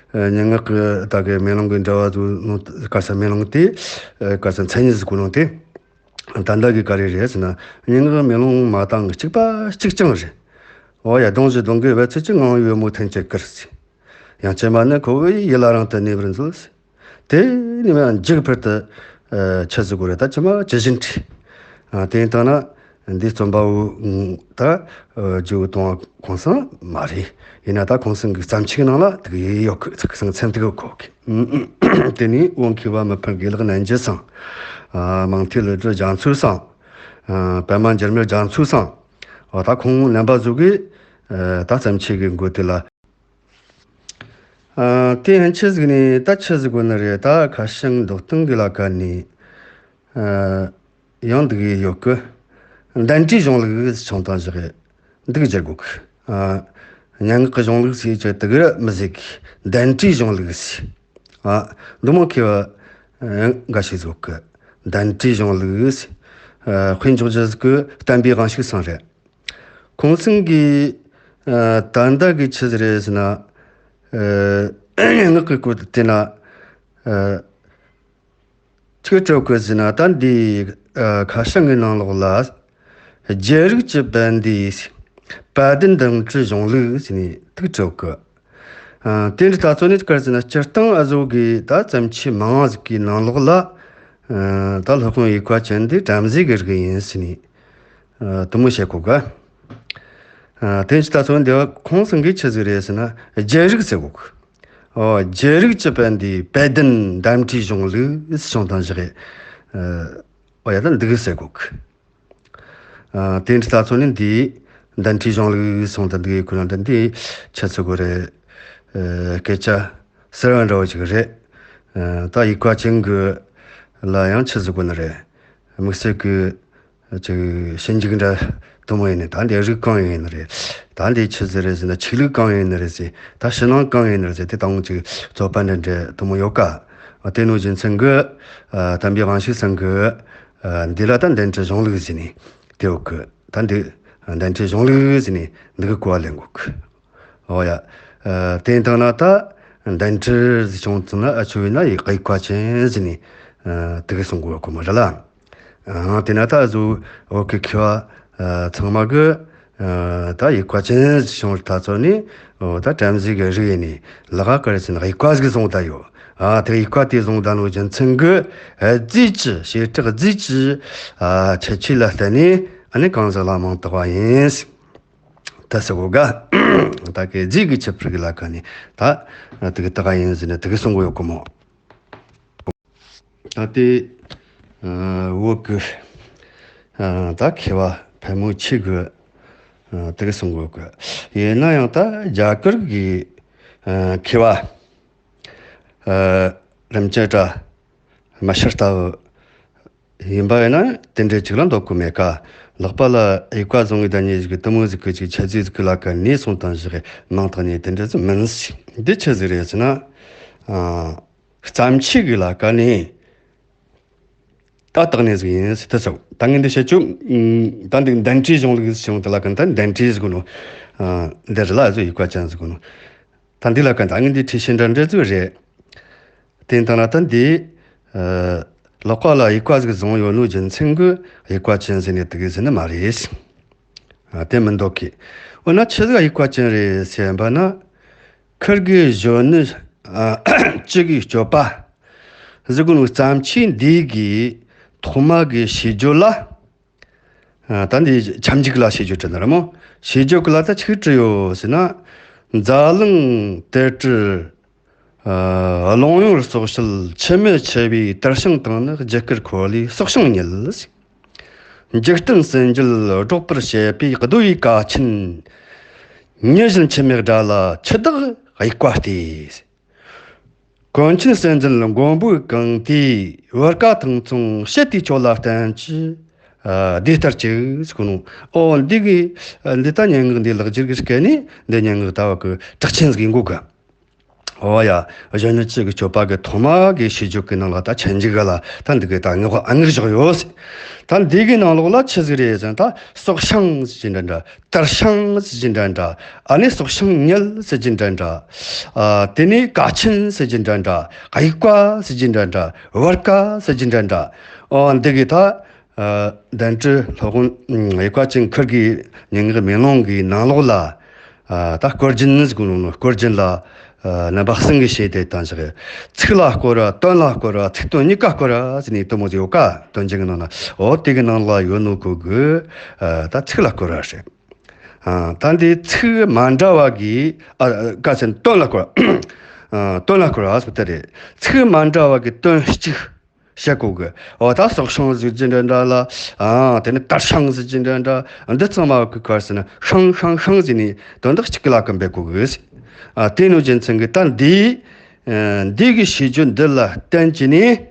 ཨ་སྙན་ངག་གི་ད་གི་མེ་ལོང་གི་འདྲ་བ་ཟིག་ནང་ག་ས་མེ་ལོང་དེ་ཨ་ག་ས་མཚན་ཉིད་ཟིག་གོ་ནང་དེ། ད་ལྟ་གི་ག་རེ་རེད་ཟེར་ན། སྙན་ངག་མེ་ལོང་མ་དང་གཅིག་པ་གཅིག་རྐྱང་རེད། འོ་ཡ། གདོང་བཞི་གདོང་གི་བལ་ཚིགས་ཀྱི། ངང་པའི་འོད་མོ་ཐན་གྱིས་བསྐུལ་ཟེར། ཡང་ཅིན་མ་ནི་ཁོ་བོའི་ཡིད་ལ་རིང་དུ་གནས་པར་མཛོད་ཟེར། དེ་ནི་མ་འཇུག་པར་དུ་ཨ་ཆི་ཟིག་གོ་རེད། ད་ཇི་མ་ཇི་བཞིན་བྲིས། ཨ་དེ་ཡིན་དང་ན་འདི་རྩོམ་པ་བོ་ད་ཨ་རྗེ་འུ་ཏུང་བ་གོང་ས་མ་རེད། ཡིན་ན་ད་གོང་ས་གི་བརྩམས་ཆོས་ནང་ལ་དེ་གི་ཡོད་གི། ཚིག་གི་སང་མཚན་དེ་གི་གོ་གི། དེ་ནས་དབང་མཁས་པ་མི་ཕམ་དགེ་ལེགས་རྣམ་རྒྱལ་ཚང་། ཨ་མང་ཐོས་ཀླུ་སྒྲུབ་རྒྱ་མཚོ་ཚང་། ཨ་པདྨ་འགྱུར་མེད་རྒྱ་མཚོ་ཚང་། འོ་ད་ཁོང་རྣམ་པ་ཚོ་གིས་ཨ་ད་བརྩམས་ཆོས་ཀྱི་མགོ་དེ་ལ། ཨ་དེ་ཡང་ཆི་ཟིག་ནས་ད་ཆི་ཟིག་གོ་ནི་རེད། ད་ཁ་བྱང་འདོགས་སྟངས་ཀྱི་ལ་ཁ་ནས་ཨ་ཡང་འདི་གི་ཡོད་གི། གདན་འདྲེན་གཞུང་ལུགས་ཟེར་བྱུང་དང་བཞག་གི་འདི་གི་སྦྱར་དགོས་གི། ཨ་སྙན་ངག་གི་གཞུང་ལུགས་ཟེར་གྱི་དེ་གི་མི་ཟེར་གི། གདན་འདྲེན་གཞུང་ལུགས་ཟེར། ཨ་འདི་མོ་མཁས་པ་ཨ་འགའ་ཞིག་ཟིག་ཡོད་གི། གདན་འདྲེན་གཞུང་ལུགས་ཟེར། ཨ་དཔེ་འཇོག་རྒྱུ་ཟིག་གི་བསྟན་པའི་དབང་ཕྱུག་ཚང་རེད། ཁོང་ཚང་གིས་ཨ་ད་ལྟ་གི་ཆི་ཟིག་རེད་ཟེར་ན། ཨ་སྙན་ངག་གི་སྐོར་དུ་བལྟས་ན། ཨ་ཐིག་སྤྲོད་གི་ཟེར་ན། ད་འདི་ཨ་ཁ་བྱང་གི་ནང་ལོགས་ལ། རྒྱལ་རིགས་ཀྱི་དཔལ་ལྡན་དཔལ་ལྡན་གདན་འདྲེན་གཞུང་ལུགས་ཟེར་ནས་ཐིག་སྤྲོད་གི། ཨ་དེ་འདྲ་ད་ཚོ་ནི་ག་རེ་ཟེར་ན། སྤྱིར་བཏང་ཨ་ཟོ་གི་ད་བརྩམས་ཆོས་མང་ང་ཟིག་གི་ནང་ལོགས་ལ། ཨ་ད་སློབ་དཔོན་ཡེ་བཀའ་ཅན་འདི་བྲམ་ཟེ་གི་རིགས་ཡིན་ཟེར་ནས་ཨ་དེ་མོ་བཤད་གོ་གི། ཨ་དེ་ཅི་ད་ཚོ་འདི་ཁོང་ཚང་གིས་ཆི་ཟིག་རེད་ཟེར་ན། རྒྱལ་རིགས་ཟེར་གོ་གི། ཨོ་རྒྱལ་རིགས་ཀྱི་དཔལ་ལྡན་དཔལ་ལྡན་གདན་འདྲེན་གཞུང་ལུགས་ཟེར་བྱུང་དང་བཞག་གི། ཨ་ཨོ་ཡ། ད་འདི་གི་ཟེར་གོ་གི། ཨ་དེ་འདྲ་ད་ཚོ་ནི་འདི་གདན་འདྲེན་གཞུང་ལུགས་གསུངས་དང་འདི་གི་ཁོ་རང་ད་འདི་ཆི་ཟེར་གོ་རེད། ཨ་སྐད་ཆ་ཟེར་བ་འདྲ་བོ་ཅིག་རེད། ཨ་ད་ཡེ་བཀའ་ཅན་གི་ལ་ཡང་ཆི་ཟེར་གོ་ནི་རེད། དམིགས་བསལ་གི་ཅིག་ཞིབ་འཇུག་འདྲ་དུ་མ་ཡིན་ནི། ད་འདི་རིགས་གང་ཡིན་ནི་རེད། ད་འདི་ཆི་ཟིག་རེད་ཟེར་ན། ཆོས་ལུགས་གང་ཡིན་ནི་རེད་ཟེར། ད་ཕྱི་ནང་གང་ཡིན་ནི་རེད་ཟེར། དེ་དང་ཅིག་རྩོད་པ་འདྲ་འདྲ་དུ་མ་ཡོད་ཀ། དེ་ནོ་རྒྱུ་མཚན་གི་ཨ་བསྟན་པའི་དབང་ཕྱུག་ཚང་གི་ཨ་འདི་ལ་ད་གདན་འདྲེན་གཞུང་ལུགས་ཟེར་ནས་དེ་ཡོད་གི། ད་འདི་གདན་འདྲེན་གཞུང་ལུགས་ཟེར་ནས་འདི་གི་གོ་བ་ལེན་གོ་གི། ཨོ་ཡ། ཨ་དེ་ཡིན་དང་ན་ད་གདན་འདྲེན་ཟེར་བྱུང་ཙང་ན། ཨ་ཆོས་ཡིན་ན་ཡེ་བཀའ་ཅན་ཟེར་ནས་ཨ་དེ་གི་གསུང་གོ་གོ་མོ་རེད་ལ། ཨ་དེ་ན་ད་གཟོད་བོད་ཀྱི་མཁས་པ་ཨ་ཚང་མ་གི་ཨ་ད་ཡེ་བཀའ་ཅན་ཟེར་བྱུང་ད་ཚོ་ནི། ཨོ་ད་བྲམ་ཟེ་གི་རིགས་ཡིན་ནི་ལ་ག་ག་རེ་ཟེར་ན། ཡེ་བཀའ་ཟིག་བཟུང་ད་ཡོད། ཨ་དེ་ཡེ་བཀའ་དེ་བཟུང་ད་ནོ་རྒྱུ་མཚན་གི་ཨ་རྫས་ཀྱི་བྱེ་བྲག་རྫས་ཀྱི་ཨ་ཁྱད་ཆོས་ལ་བརྟེན་ནས། ཨ་ནི་གང་ཟག་ལ་མིང་བཏགས་པ་ཡིན། ད་ཟེར་གོ་ག། ད་གི་རྫས་ཀྱི་ཁྱད་པར་གྱི་ལ་ཁ་ནས་ད་དེ་གི་བཏགས་ཡིན་ཟེར་ནས་དེ་གི་གསུང་གི་ཡོད་གི་མོ། ད་དེ་ཨ་བོད་ཀྱི་ཨ་ད་མཁས་པ་ཕལ་མོ་ཆེ་གི་ཨ་དེ་གི་གསུང་གི་ཡོད་གི། ཡིན་ན་ཡང་ད་རྒྱ་གར་གྱི་ཨ་མཁས་པ་ཨ་རིམ་བྱོན་གྲྭ་མ་ཤི་ལྟ་བུ་ཡིན་པ་ཡིན་ན་དེ་འདྲའི་ཅིག་ལ་འདོད་གི་མེད་ཀ། ལག་པ་ལ་ཡེ་བཀའ་བཟུང་གི་བསྡད་མཁན་ཞིག་གི་དུ་མོ་ཟིག་གི་ཅིག་འཆད་རྩོད་ཟིག་གི་ལ་ཁ་ནས་གསུང་དང་བཞག་མིང་བཏགས་ནས་དེ་འདྲ་ཟིག་མིན་ཟིག། འདི་ཆི་ཟིག་རེད་ཟེར་ན། ཨ་བརྩམས་ཆོས་གི་ལ་ཁ་ནས་ད་བཏགས་ནས་ཟིག་ཡིན་ཟེར་ད་ཟེར། ད་ངས་འདི་བཤད་ཆོག། ཨ་ད་འདི་གདན་འདྲེན་གཞུང་ལུགས་ཟེར་བྱུང་དེ་ལ་ཁ་ད་གདན་འདྲེན་ཟེར་གོ་ནོ། ཨ་འདི་རེད་ལ། ཨ་ཟོ་ཡེ་བཀའ་ཅན་ཟེར་གོ་ནོ། ད་འདི་ལ་ཁ་ད་ངས་འདི་ཁྲིད་བཤད་འདྲ་འདྲ་ཟིག་རེད། དེ་ཡིན་དང་ན་ད་འདི་ཨ་ལག་པ་ལ་ཡེ་བཀའ་ཟིག་བཟུང་ཡོད་ནོ་རྒྱུ་མཚན་གི་ཡེ་བཀའ་ཅན་ཟེར་ནས་དེ་གི་ཟེར་ནི་མ་རེད། ཨ་དེ་མི་འདོད་གི། འོ་ན་ཆི་ཟིག་ཡེ་བཀའ་ཅན་རེད་ཟེར་བ་ན། ཁིར་གི་གཞོན་ནུ་ཨ་བཅུ་གི་སྤྱོད་པ་ཟེར་གོ་ནོ་བརྩམས་ཆོས་འདི་གི་ཐོག་མ་གི་ཤེས་བརྗོད་ལ། ཨ་ད་འདི་ཁྱབ་འཇུག་ལ་ཤེས་བརྗོད་བྲིས་ནི་རེད་མོ། ཤེས་བརྗོད་གི་ལ་ད་ཆི་བྲིས་ཡོད་ཟེར་ན། འཛམ་གླིང་དེ་སྲིད་ཨ་ཀློང་ཡངས་སོགས་ཞལ་འཆི་མེད་འཆི་བའི་དར་ཞིང་དང་ནི་རྒྱུ་སྐར་འཁོར་ལོའི་སྲོག་ཤིང་ཉིད། འཇིག་རྟེན་སེམས་རྒྱུད་སྒྲོག་པར་བྱེད་པའི་གདོལ་བའི་ཀ་ཆེན། ཉི་བཞིན་འཆི་མེད་དགྲ་ལ་འཆི་བདག་དབྱུག་པ་སྟེ། གོས་ཆེན་སེམས་ཅན་མགོན་པོས་གང་དེའི་བུ་ག་ཐང་ཚོང་བྱེད་དེའི་ཆོས་ལ་བརྟེན་ཅིང་བདེ་ལྟར་གཅིག་ཟེར་གོ་ནོ། ཨོ་འདི་གི་འདི་ད་སྙན་ངག་འདི་ལེགས་སྒྱུར་གི་སྐད་ནི་འདི་སྙན་ངག་ལྟ་བ་གི་གྲགས་ཆེན་ཟིག་ཡིན་གོ་གི། ཨོ་ཡ། གཞོན་ནུ་བཅུ་གི་སྤྱོད་པ་གི་ཐོག་མ་གི་ཤེས་བརྗོད་གི་ནང་ལ་ད་ཁྱབ་འཇུག་ག་ལ་ད་འདི་གི་ད་ངག་ཨ་ངག་བཞག་ཡོད། ད་འདི་གི་ནང་ལོགས་ལ་ཆི་ཟིག་རེད་ཟེར་ན། ད་སྲོག་ཤིང་ཟེར་གྱི་འདྲ་འདྲ། དར་ཤིང་ཟེར་གྱི་འདྲ་འདྲ། ཨ་ནི་སྲོག་ཤིང་ཉིད་ཟེར་གྱི་འདྲ་འདྲ། ཨ་དེ་ནས་ཀ་ཆེན་ཟེར་གྱི་འདྲ་འདྲ། དབྱུག་པ་ཟེར་གྱི་འདྲ་འདྲ། བུ་ག་ཟེར་གྱི་འདྲ་འདྲ། ཨོ་འདི་གི་ད་ཨ་གདན་ཁྲི་སློབ་དཔོན་དབྱུག་པ་ཅན་ཁིར་གི་སྙན་ངག་མེ་ལོང་གི་ནང་ལོགས་ལ། ཨ་ད་སྐོར་རྒྱན་ཟེར་གོ་ནོ། སྐོར་རྒྱན་ལ་ཨ་རྣམ་པ་གསུམ་གི་ཕྱེ་སྟེ་བསྟན་བཞག། ཚིག་ལ་སྐོར་བ། དོན་ལ་སྐོར་བ། ཚིག་དོན་གཉིས་ཀ་སྐོར་བ་ཟེར་ནས་དེ་མོ་ཟིག་ཡོད་ཀ། དོན་རྒྱན་གི་ནང་ན། འོ་དེ་གི་ནང་ལ་ཡོད་ནོ་གོ་གི། ཨ་ད་ཚིག་ལ་སྐོར་བ་རེད། ཨ་ད་འདི་ཚིག་མ་འདྲ་བ་གི་ཨ་ཀ་ཟེར་ན་དོན་ལ་སྐོར་བ། ཨ་དོན་ལ་སྐོར་བ་ཟེར་དེ་རེད། ཚིག་མ་འདྲ་བ་གི་དོན་གཅིག་བཤད་གོ་གི། འོ་ད་སྲོག་ཤིང་ཟེར་གྱི་འདྲ་འདྲ་ལ། ཨ་དེ་ནི་དར་ཤིང་ཟེར་གྱི་འདྲ་འདྲ། འདི་ཚང་མ་གི་ཁར་ཟེར་ན་ཤིང་ཤིང་ཤིང་ཟེར་ནས་དོན་དག་གཅིག་གི་ལ་ཀ་འབད་གོ་གི། ཨ་དེ་ནོ་རྒྱུ་མཚན་གི་ད་འདི་ཨ་འདི་གི་ཤེས་བརྗོད་འདི་ལ་བརྟེན་གྱི་ནས།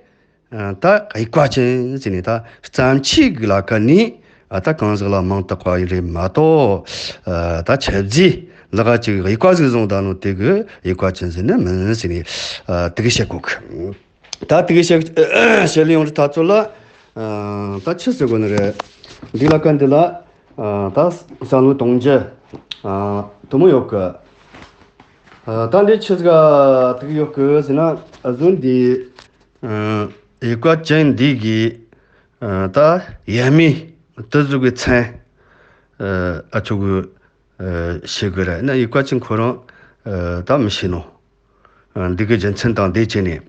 ཨ་ད་དབྱུག་པ་ཅན་ཟེར་ནས་ད་བརྩམས་ཆོས་གི་ལ་ཀ་ནས་ཨ་ད་གང་ཟག་ལ་མིང་བཏགས་པ་ཡིན་རེད་མ་གཏོགས། ཨ་ད་འཆི་བརྗེད་ལ་ཀ་ཅིག་དབྱུག་པ་ཟིག་བཟུང་ད་ནོ་དེ་གི་དབྱུག་པ་ཅན་ཟེར་ནི་མིན་ཟེར་ནས་ཨ་དེ་གི་བཤད་གོ་གི། ད་དེ་གི་བཤད་བཤད་ལེ་ཡོང་རི་ཐ་ཚོ་ལ། ཨ་ད་ཆི་ཟེར་གོ་ནི་རེད། འདི་ལ་ཀ་འདི་ལ་ཨ་ད་བསམ་བློ་གཏོང་རྒྱུ་ཨ་དུ་མོ་ཡོད་གི། ཨ་ད་འདི་ཆི་ཟིག་ག་དེ་གི་ཡོད་གི་ཟེར་ན། ཨ་བཟོ་འདི། ཨ་དབྱུག་པ་ཅན་འདི་གི་ཨ་ད་ཡབ་མེས་དེ་ཟུག་གི་མཚན་ཨ་ཨ་ཆོ་གི་ཨ་ཤེས་གི་རེད་ན། དབྱུག་པ་ཅན་ཁོ་རང་ཨ་ད་མི་ཤེས་ནོ། ཨ་འདི་གི་རྒྱུ་མཚན་དང་འདི་བྱས་ནས།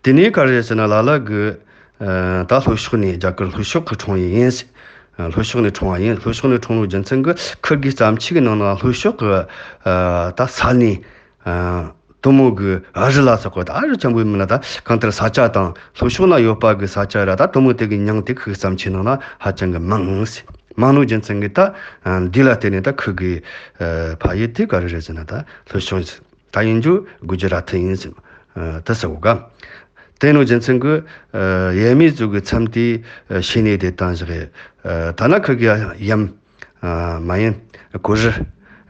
དེ་ནས་ག་རེ་ཟེར་ན། ལ་ལ་གི་ཨ་ད་ལྷོ་ཕྱོགས་ནས། རྒྱ་གར་ལྷོ་ཕྱོགས་ཀྱི་འཁྲུངས་ཡིན། ཨ་ལྷོ་ཕྱོགས་ནས་འཁྲུངས་པ་ཡིན། ལྷོ་ཕྱོགས་ནས་འཁྲུངས་ནོ་རྒྱུ་མཚན་གི་ཁིར་གི་བརྩམས་ཆོས་གི་ནང་ན་ལྷོ་ཕྱོགས་གི་ཨ་ད་ས་ནས། ཨ་དེ་མོ་གི་ཨ་རི་ལ་སོགས་པ། ད་ཨ་རི་ཆེན་པོའི་མིན་ན་ད་གང་ལྟར་ས་ཆ་དང་ལྷོ་ཕྱོགས་ན་ཡོད་པ་གི་ས་ཆ་ར། ད་དེ་མོ་དེ་གི་མྱིང་དེ་ཁོའི་བརྩམས་ཆོས་ནང་ན་ཧ་ཅང་གི་མང་ཟེར། མང་ནོ་རྒྱུ་མཚན་གི་ད་ཨ་འདི་ལ་བརྟེན་ནས་ད་ཁོ་གི་ཨ་ཕ་ཡུལ་དེ་ག་རེ་རེད་ཟེར་ན། ད་ལྷོ་ཕྱོགས་ད་ཡིན་རྒྱུ་གུ་ཇི་ར་ཐི་ཡིན་ཟེར། ཨ་དེ་ཟེར་གོ་ག། དེ་ནོ་རྒྱུ་མཚན་གི་ཨ་ཡབ་མེས་ཟུག་གི་མཚམས་དེ་ཨ་ཤེས་ནས་དེ་བཏང་བཞག། ཨ་ཐ་ན་ཁོ་གི་ཡུམ་ཨ་མ་ཡིན་གུ་རུ་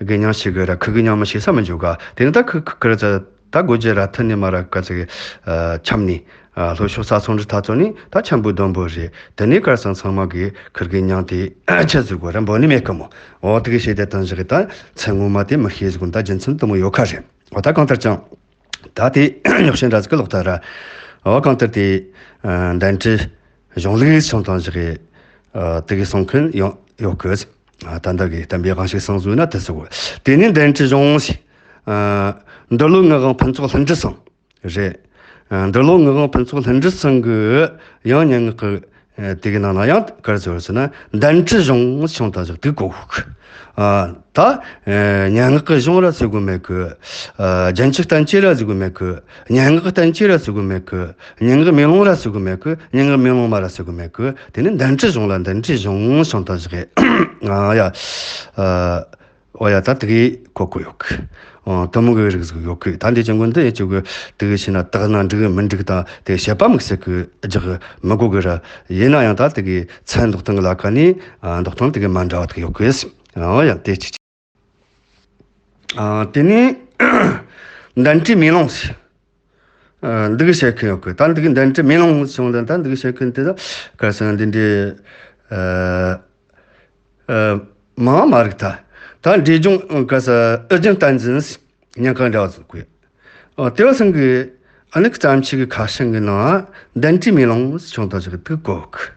གི་མྱིང་ཤེས་གི་ར། ཁོ་གི་མྱིང་མི་ཤེས་ས་མི་འཇུག་ག། དེ་ནི་ད་ཁོ་ཁོ་ཁོ་ར་ཚ་ད་གོ་རྒྱུ་ར་ཐུན་ནས་མ་ར་ག་ཚ་གི་ཨ་འཁྱམས་ནས། ཨ་ལྷོ་ཕྱོགས་ས་ཚོང་འདྲི་ཐ་ཚོ་ནི་ད་འཁྱམ་པོ་སྡོམ་པོ་རེད། དེ་ནས་གར་སང་ཚང་མ་གི་ཁིར་གི་མྱིང་དེ་ཆི་ཟིག་གོ་ར་འབོད་ནི་མེད་གི་མོ། འོ་དེ་གི་ཤེས་དེ་བཏང་བཞག་གི། ད་མཚན་ངོ་མ་དེ་མི་ཤེས་ཟིག་གོ། ད་རྒྱུ་མཚན་དེ་མོ་ཡོད་ཁ་རེད། འོ་ད་གང་ལྟར་ཀྱང་། ད་དེ་རྙོག་བྱེད་འདྲ་ཟིག་གི་ལོག་ལྟ་ར། འོ་གང་ལྟར་དེ་ཨ་གདན་ཁྲི་གཞུང་ལུགས་སོང་དང་ཞིག་གི་ཨ་དེ་གི་སོང་མཁན་ཡོང་ཡོད་གི། ཨ་ད་ལྟ་གི་བསྟན་པའི་དབང་ཕྱུག་སང་ཟོས་ན་དེ་ཟེར་གོ། དེ་ནས་གདན་ཁྲི་གཞུང་ཞིག་ཨ་འདུལ་བློན་ངག་དབང་ཕུན་ཚོགས་ལྷུན་གྲུབ་སང་རེད། ཨ་འདུལ་བློན་ངག་དབང་ཕུན་ཚོགས་ལྷུན་གྲུབ་སང་གི་ཡང་སྙན་ངག་གི་ཨ་དེ་གི་ནང་ན་ཡང་ག་རེ་ཟེར་ཟེར་ན། གདན་ཁྲི་གཞུང་བྱུང་དང་ཞིག་དེ་གོ་གི། ཨ་ད་ཨ་སྙན་ངག་གི་གཞུང་ར་ཟེར་གོ་མེད་གི། ཨ་རྒྱན་གྱི་བསྟན་བཅོས་ར་ཟེར་གོ་མེད་གི། སྙན་ངག་གི་བསྟན་བཅོས་ར་ཟེར་གོ་མེད་གི། སྙན་ངག་མེ་ལོང་ར་ཟེར་གོ་མེད་གི། སྙན་ངག་མེ་ལོང་མ་ར་ཟེར་གོ་མེད་གི། དེ་ནི་གདན་ཁྲི་གཞུང་ལ་གདན་ཁྲི་གཞུང་བྱུང་དང་ཞིག་ཨ་ཡ། ཨ་འོ་ཡ། ད་དེ་གི་གོ་གོ་ཡོད་གི། ཨོ་དེ་མོ་གི་རིགས་ཟིག་ཡོད་གི། ད་འདི་ཅན་ཀུན་དེ་ཡ་ཅིག་གི་དེ་གི་ཤེས་ན་དག་ན་འགྲིག་མི་འགྲིག་དང་དེ་བཤད་པ་དམིགས་བསལ་གི་རྒྱག་མི་དགོས་གི་ར། ཡིན་ན་ཡང་ད་དེ་གི་མཚན་འདོགས་སྟངས་གི་ལ་ཁ་ནས་ཨ་འདོགས་སྟངས་དེ་གི་མ་འདྲ་བ་དེ་གི་ཡོད་གི། ཨོ་ཡ། དེ་ཅིག་ཨ་དེ་ནས་གདན་ཁྲི་མེ་ལོང་ཟེར། ཨ་འདི་གི་བཤད་མཁན་ཡོད་གི། ད་འདི་གི་གདན་ཁྲི་མེ་ལོང་བྱུང་ལ། ད་འདི་གི་བཤད་མཁན་དེ་ད་ག་རེ་ཟེར་ན། འདི་འདྲའི་ཨ་ཨ་མང་མ་རིག་ད། ད་འབྲས་ལྗོངས་ག་ས་ཨོ་རྒྱན་བསྟན་འཛིན་ཉིན་གང་འདྲ་བ་ཟིག་གི། ཨ་དེ་བ་སང་གི་ཨ་ནི་བརྩམས་ཆོས་གི་ཁ་བྱང་གི་ནང་གདན་ཁྲི་མེ་ལོང་བྱུང་དང་ཞིག་དུ་གོ་གི།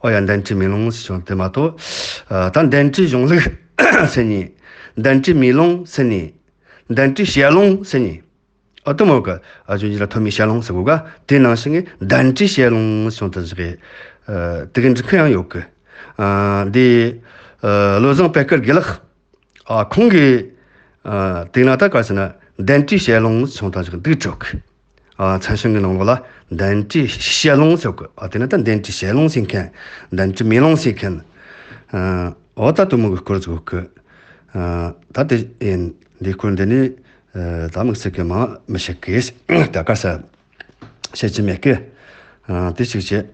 ཨོ་ཡ། གདན་ཁྲི་མེ་ལོང་བྱུང་དེ་མ་གཏོགས། ཨ་ད་གདན་ཁྲི་གཞུང་ལུགས་ཟེར་ནས། གདན་ཁྲི་མེ་ལོང་ཟེར་ནས། གདན་འདྲེན་ཞལ་ལུང་ཟེར་ནི། ཨ་དུ་མོ་གི་ཨ་ཇོ་ཇི་ལ་ཐོན་མི་ཞལ་ལུང་ཟེར་གོ་ག་དེ་ནང་བཞིན་གི་གདན་འདྲེན་ཞལ་ལུང་བྱུང་དུ་བཞག་གི། ཨ་དེ་གི་འབྲི་ཁུལ་ཡང་ཡོད་གི། ཨ་འདི་ཨ་བློ་བཟང་པད་དཀར་དགེ་ལེགས། ཨ་ཁོང་གི་ཨ་དེ་ན་ད་ག་ཟེར་ན་གདན་འདྲེན་ཞལ་ལུང་བྱུང་དུ་བཞག་འདུག་ཆོག་གི། ཨ་མཚན་བྱང་གི་ནང་ལོགས་ལ་གདན་འདྲེན་ཞལ་ལུང་ཟེར་གི། ཨ་དེ་ན་ད་གདན་འདྲེན་ཞལ་ལུང་ཟེར་མཁན། གདན་འདྲེན་མེ་ལོང་ཟེར་མཁན། ཨ་འོ་ད་དུ་མོ་གི་སྐོར་ཟིག་གི། ཨ་ད་དེ་ཡིན། འདི་སྐོར་འདི་ནི་ཨ་ད་དམིགས་བསལ་གི་མང་མི་ཤེས་གི། ད་ག་ས་བཤད་ཀྱི་མེད་གི། ཨ་དེ་ཞིག་བྱེད།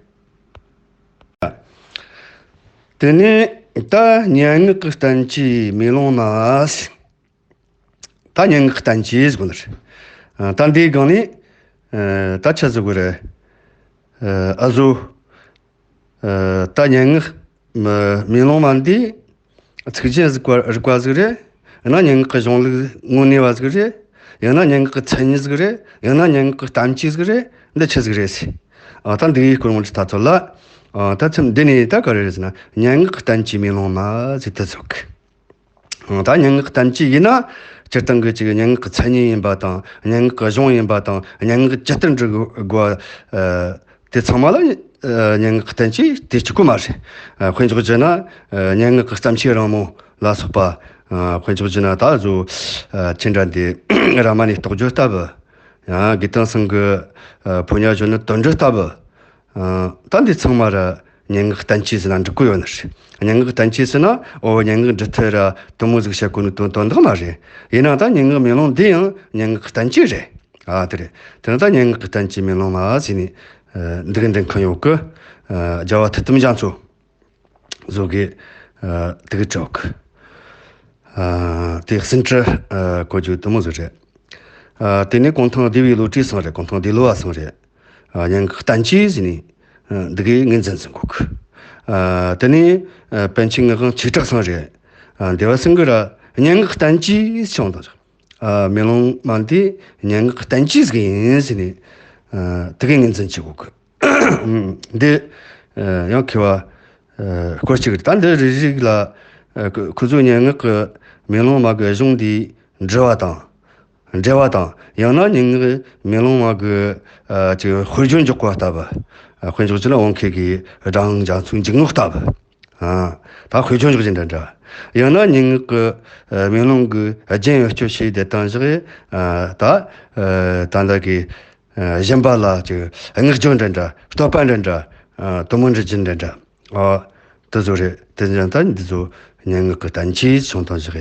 དེ་ནས་ད་སྙན་ངག་གི་བསྟན་བཅོས་མེ་ལོང་ན། ད་སྙན་ངག་གི་བསྟན་བཅོས་ཟེར་གོ་ནི་རེད། ད་འདིའི་སྒང་ནས་ད་ཆི་ཟེར་དགོས་རེད། ཨ་བཟོ། ད་སྙན་ངག་མེ་ལོང་མ་འདི་ཚིག་རྒྱན་རིག་པ་རིག་པ་ཟིག་རེད། ཡང་ན་སྙན་ངག་གི་གཞུང་ལུགས་དངོས་གནས་པ་ཟིག་རེད། ཡང་ན་སྙན་ངག་གི་མཚན་ཉིད་ཟིག་རེད། ཡང་ན་སྙན་ངག་གི་བསྟན་བཅོས་ཟིག་རེད། འདི་ཆི་ཟིག་རེད་ཟེར། ཨ་ད་འདི་གི་སྐོར་ངོ་འདྲི་ཐག་ཚོད་ལ། ཨ་ད་ཚིག་འདི་ནས་ད་ག་རེ་རེད་ཟེར་ན། སྙན་ངག་གི་བསྟན་བཅོས་མེ་ལོང་ན་ཟེར་དུ་ཚོད་གི། ཨ་ད་སྙན་ངག་གི་བསྟན་བཅོས་ཡིན་ན་སྤྱིར་བཏང་གི་ཅིག་སྙན་ངག་གི་མཚན་ཉིད་ཡིན་པ་དང་། སྙན་ངག་གི་གཞུང་ཡིན་པ་དང་། སྙན་ངག་ཇི་ལྟར་འབྲི་དགོས་ཨ་དེ་ཚང་མ་ལ་ཨ་སྙན་ངག་གི་བསྟན་བཅོས་དེ་གཅིག་པུ་མ་རེད། ཨ་དཔེ་འཇོག་བྱས་ན་ཨ་སྙན་ངག་གི་བརྩམས་ཆོས་རང་མོ་ལ་སོགས་པ། ཨ་དཔེ་འཇོག་བྱས་ན་ད་གཟོད་ཨ་ཅི་འདྲ་འདི་རཱ་མ་ཎའི་རྟོགས་བརྗོད་ལྟ་བུ། ཡང་དགེ་ལྡན་སེང་གེ་ཨ་ཕོ་ཉ་གཞོན་ནུ་དོན་འགྲུབ་ལྟ་བུ། ཨ་ད་འདི་ཚང་མ་ར་སྙན་ངག་བསྟན་བཅོས་ཟེར་ན་འགྲིག་གི་ཡོད་ནི་རེད། སྙན་ངག་བསྟན་བཅོས་ཟེར་ན་ཨོ་སྙན་ངག་འབྲི་ཐབས་ར་དུ་མོ་ཟིག་བཤད་གོ་ནི་དོན་དོན་དག་མ་རེད། ཡིན་ན་ད་སྙན་ངག་མེ་ལོང་འདི་ཡང་སྙན་ངག་བསྟན་བཅོས་རེད། ཨ་དེ་རེད། དེ་ན་ད་སྙན་ངག་གི་བསྟན་བཅོས་མེ་ལོང་ལ་ཟེར་ནས་ཨ་འདི་གི་འདི་མཁན་ཡོད་གི། ཨ་རྒྱལ་བ་ཐུབ་བསྟན་རྒྱ་མཚོ་བཟོ་གི་ཨ་དེ་གི་གྲོགས། ཨ་དེ་ཟིན་བྲིས་ཨ་གོ་རྒྱུ་དུ་མོ་ཟིག་རེད། ཨ་དེ་ནས་གུང་ཐང་བདེ་བའི་བློ་གྲོས་ཚང་རེད། གུང་ཐང་བདེ་བློ་བ་ཚང་རེད། ཨ་སྙན་ངག་བསྟན་བཅོས་ཟེར་ནས་ཨ་འདི་གའི་ངོས་འཛིན་ཟིན་གོ་གི། ཨ་དེ་ནས་ཨ་པཎ་ཆེན་ངག་དབང་ཆོས་གྲགས་ཚང་རེད། ཨ་བདེ་བ་སེང་གེ་ར་སྙན་ངག་བསྟན་བཅོས་བྱུང་དང་། ཨ་མེ་ལོང་མ་འདི་སྙན་ངག་བསྟན་བཅོས་ཟིག་ཡིན་ཟེར་ནས་ཨ་དེ་གའི་ངོས་འཛིན་བྱེད་གོ་གི། འདི་ཨ་ཡང་མཁས་པ་ཨ་སྐོར་ཅིག་རེད། ད་འདི་རིགས་རིགས་ལ་ཨ་ཁོ་ཁོ་ཚོའི་སྙན་ངག་གི་མེ་ལོང་མ་གི་གཞུང་འདི་འབྲི་བ་དང་། འགྲེལ་བ་དང་། ཡང་ན་སྙན་ངག་མེ་ལོང་མ་གི་ཨ་ཅིག་དཔེར་བརྗོད་འཇོག་པ་ལྟ་བུ། ཨ་དཔེར་འཇོག་བྱས་ན་འོང་མཁན་གྱི་སྒྲ་དབྱངས་རྒྱ་མཚོའི་འཇུག་ངོགས་ལྟ་བུ། ཨ་ད་དཔེར་བརྗོད་འཇོག་བཞིན་འདྲ་འདྲ། ཡང་ན་སྙན་ངག་གི་ཨ་མེ་ལོང་གི་རྒྱན་བེད་སྤྱོད་བྱས་བསྡད་སྟངས་བཞག་ཨ་ད་ཨ་ད་ལྟ་གི་ཨ་གཞན་པ་ལ་ཅིག་བསྔགས་བརྗོད་འདྲ་འདྲ། བསྟོད་པ་འདྲ་འདྲ། ཨ་དུ་མོ་འབྲི་རྒྱུ་འདྲ་འདྲ། ཨ་དེ་ཚོ་རེད། དེ་ཡང་ད་འདི་ཚོ་སྙན་ངག་གི་བསྟན་བཅོས་བྱུང་སྟངས་བཞག་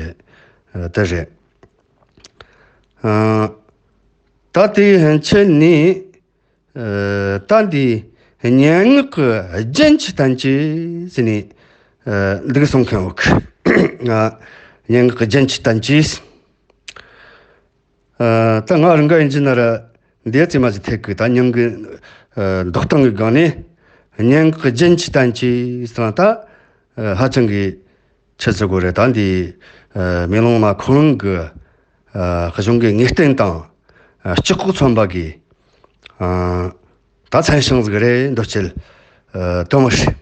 ཨ་དེ་རེད། ཨ་ད་དེའི་ཕྱིར་ནི་ཨ་ད་འདི་སྙན་ངག་གི་རྒྱན་གྱི་བསྟན་བཅོས་ཟེར་ནས་ཨ་འདི་གི་གསུང་མཁན་ཡོད་གི། ཨ་སྙན་ངག་གི་རྒྱན་གྱི་བསྟན་བཅོས། ཨ་ད་ང་རང་ག་ཡིན་གྱི་ན་ར་འདི་ཙི་མ་ཅི་ཐེག་གི་ད་སྙིང་གི་ཨ་འདོགས་སྟངས་ཀྱི་སྒང་ནས་སྙན་ངག་གི་རྒྱན་གྱི་བསྟན་བཅོས་ཟེར་ན་ད་ཨ་ཧ་ཅང་གི་ཆི་ཟེར་དགོས་རེད། ད་འདི་ཨ་མེ་ལོང་མ་ཁོ་རང་གི་ཨ་གཞུང་གི་ངེས་བསྟན་དང་ཨ་སྤྱི་ཁོག་མཚོན་པ་གི་ཨ་ད་མཚན་བྱང་ཟིག་རེད། འདོད་སྤྱད་ཨ་དོན་མོ་རེད།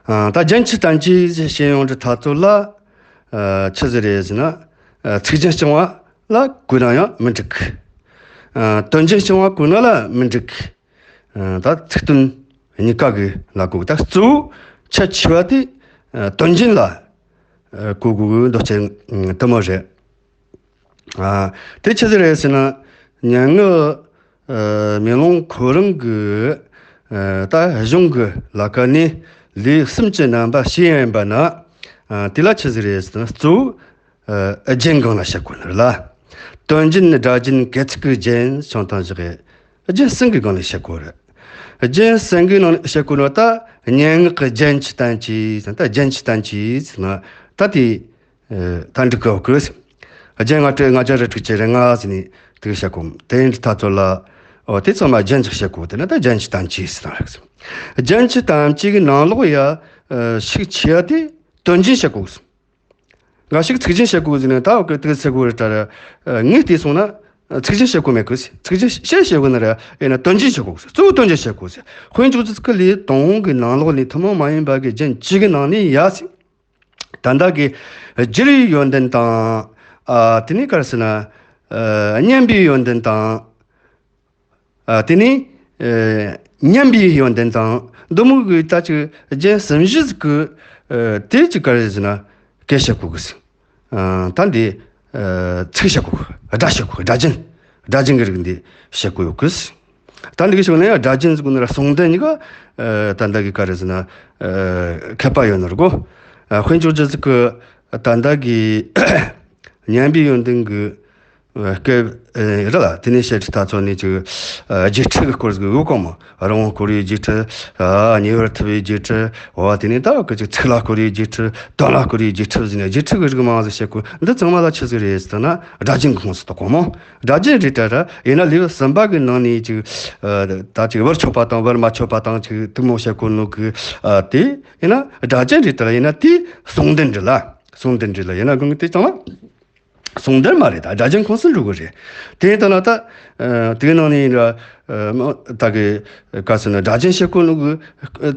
ཨ་ད་རྒྱན་གྱི་བསྟན་བཅོས་ཞེས་ཡོང་དུས་ཐག་ཚོད་ལ་ཨ་ཆི་ཟིག་རེད་ཟེར་ན། ཨ་ཚིག་རྒྱན་རྐྱང་བ་ལ་གོ་ན་ཡང་མི་འགྲིག་ཨ་དོན་རྒྱན་རྐྱང་བ་གོ་ན་ལ་མི་འགྲིག་ཨ་ད་ཚིག་དོན་གཉིས་ཀ་གི་ལ་གོ་གི། ད་གཙོ་བོ་ཁྱད་ཆེ་བ་དེ་ཨ་དོན་རྒྱན་ལ་ཨ་གོ་དགོས་གི། འདོད་སྤྱད་དེ་མོ་རེད། ཨ་དེ་ཆི་ཟིག་རེད་ཟེར་ན། སྙན་ངག་ཨ་མེ་ལོང་ཁོ་རང་གི་ཨ་ད་གཞུང་གི་ལ་ཁ་ནས་ལེའུ་གསུམ་གྱི་རྣམ་པ་ཞེས་ཡིན་པ་ན། ཨ་དེ་ལ་ཆི་ཟིག་རེད་ཟེར་ན། གཙོ་བོ་ཨ་རྒྱན་སྒང་ལ་བཤད་དགོས་ནི་རེད་ལ། དོན་རྒྱན་སྒྲ་རྒྱན་སྐྱེད་ཚིག་གི་རྒྱན་བྱུང་སྟངས་བཞག་གི། རྒྱན་གསུམ་གྱི་སྒང་ལ་བཤད་དགོས་རེད། རྒྱན་གསུམ་གྱི་ནང་ནས་བཤད་དགོས་ནོ་ད་སྙན་ངག་གི་རྒྱན་གྱི་བསྟན་བཅོས་ཟེར་ན། ད་རྒྱན་གྱི་བསྟན་བཅོས་ཟེར་ན་ད་དེ་ཨ་ད་འགྲིག་གི་ཡོད་གི། རྒྱན་ལྔ་སྤྲོས་ལྔ་བརྒྱ་རེ་དྲུག་ཅུ་རེ་ལྔ་ཟེར་ནས་དེ་གི་བཤད་གོ། དེ་ཡིན་དུས་ཐག་ཚོད་ལ་ཨོ་དེ་ཚང་མ་རྒྱན་གྱི་བཤད་གོ། དེ་ན་ད་རྒྱན་གྱི་བསྟན་བཅོས་ཟེར་ན་རེད། རྒྱན་གྱི་བསྟན་བཅོས་ཀྱི་ནང་ལོགས་ཡ་ཨ་ཤུགས་ཆེ་བ་དེ་དོན་རྒྱན་བཤད་གོ། འགའ་ཞིག་ཚིག་རྒྱན་བཤད་གོ་ཟེར་ནས་ད་འོ་གི་དེ་གི་ཚེ་གོ་རེ་ད་ར་ཨ་ངས་བལྟས་སོང་ན་ཚིག་རྒྱན་བཤད་གོ་མེད་གི། ཚིག་རྒྱན་བཤད་བཤད་གོ་ན་ར་ཡིན་ན་དོན་རྒྱན་བཤད་གོ་ཟེར། གཙོ་བོ་དོན་རྒྱན་བཤད་གོ་ཟེར། དཔེ་འཇོག་ཚིག་གི་ལེའུ་དང་པོ་གི་ནང་ལོགས་ནས་ཐུན་མོང་མ་ཡིན་པ་གི་རྒྱན་བཅུ་གི་ནང་ནས་ཡ་ཟེར། ད་ལྟ་གི་རྒྱུ་ཡི་ཡོན་ཏན་དང་ ཨ། དེ་ནས་ག་རེ་ཟེར་ན། ཨ། སྙན་པའི་ཡོན་ཏན་དང་། ཨ། དེ་ནས། ཨ། སྙན་པའི་ཡོན་ཏན་དང་འདི་མོ་གི་ད་ཅིག་རྒྱན་གསུམ་བཞི་ཟིག་གི། ཨ། དེ་ཅིག་ག་རེ་ཟེར་ན་སྐད་བཤད་གོ་གི་ཟིག་ཨ། ད་འདི། ཨ། ཚིག་བཤད་གོ་གི། སྒྲ་བཤད་གོ་གི། སྒྲ་རྒྱན། སྒྲ་རྒྱན་གྱི་རིགས་འདི་བཤད་གོ་ཡོད་གི། ད་འདི་གི་ཕྱོགས་ནས་སྒྲ་རྒྱན་ཟེར་གོ་ནི་ར་ཟུང་ལྡན་གཉིས་ཀ་ཨ། ད་ལྟ་གི་ག་རེ་ཟེར་ན། ཨ། ཁྱད་པར་ཡོད་ནི་རེད་གོ། ཨ། དཔེ་འཇོག་རྒྱུ་ཟིག་གི་ད་ལྟ་གི་སྙན་པའི་ཡོན་ཏན་གྱི་སྐད་རེད་ལ། དེ་ནས་བཤད་ཁྲི་ད་ཚོ་ནས་ཅིག་ཨ། རྒྱས་ཁྲི་གི་སྐོར་ཟིག་ཡོད་གོ་མོ། རང་དབང་བསྐོར་བའི་རྒྱས་ཁྲི། ཨ། ཉེ་བར་ཐུབ་པའི་རྒྱས་ཁྲི། འོ། དེ་ནས་ད་གི་ཅིག་ཚིག་ལ་བསྐོར་བའི་རྒྱས་ཁྲི། དོན་ལ་བསྐོར་བའི་རྒྱས་ཁྲི་ཟེར་ནས་རྒྱས་ཁྲི་གི་རིགས་མང་ཟིག་བཤད་གོ། འདི་ཚང་མ་ལ་ཆི་ཟིག་རེད་ཟེར་ན་སྒྲ་རྒྱན་གི་ཁོངས་སུ་གཏོགས་གོ་མོ། སྒྲ་རྒྱན་རེད་དྲ་ར། ཡིན་ན་ལེའུ་གསུམ་པ་གི་ནང་ནས་ཅིག་ཨ། ད་ཅིག་བར་ཆོད་པ་དང་བར་མ་ཆོད་པ་དང་ཅིག་དེ་མོ་བཤད་གོ་ནོ་གི། ཨ། དེ་ཡིན་ན་སྒྲ་རྒྱན་རེད་དྲ་ར། ཡིན་ན་དེ་ཟུང་ལྡན་རེད་ལ། ཟུང་ལྡན་རེད་ལ། ཡིན་ན་གང་གི་དེ་ཚང་མ་ཟུང་ལྡན་མ་རེད། ད་སྒྲ་རྒྱན་ཁོངས་སུ་འགྲོ་གི་རེད། དེ་ཡིན་ད་ན་ད། ཨ། དེའི་ནང་ནས་ཡིན་ར། ཨ། མ་ད་གི་ག་ཟེར་ན་སྒྲ་རྒྱན་བཤད་གོ་ནོ་གི་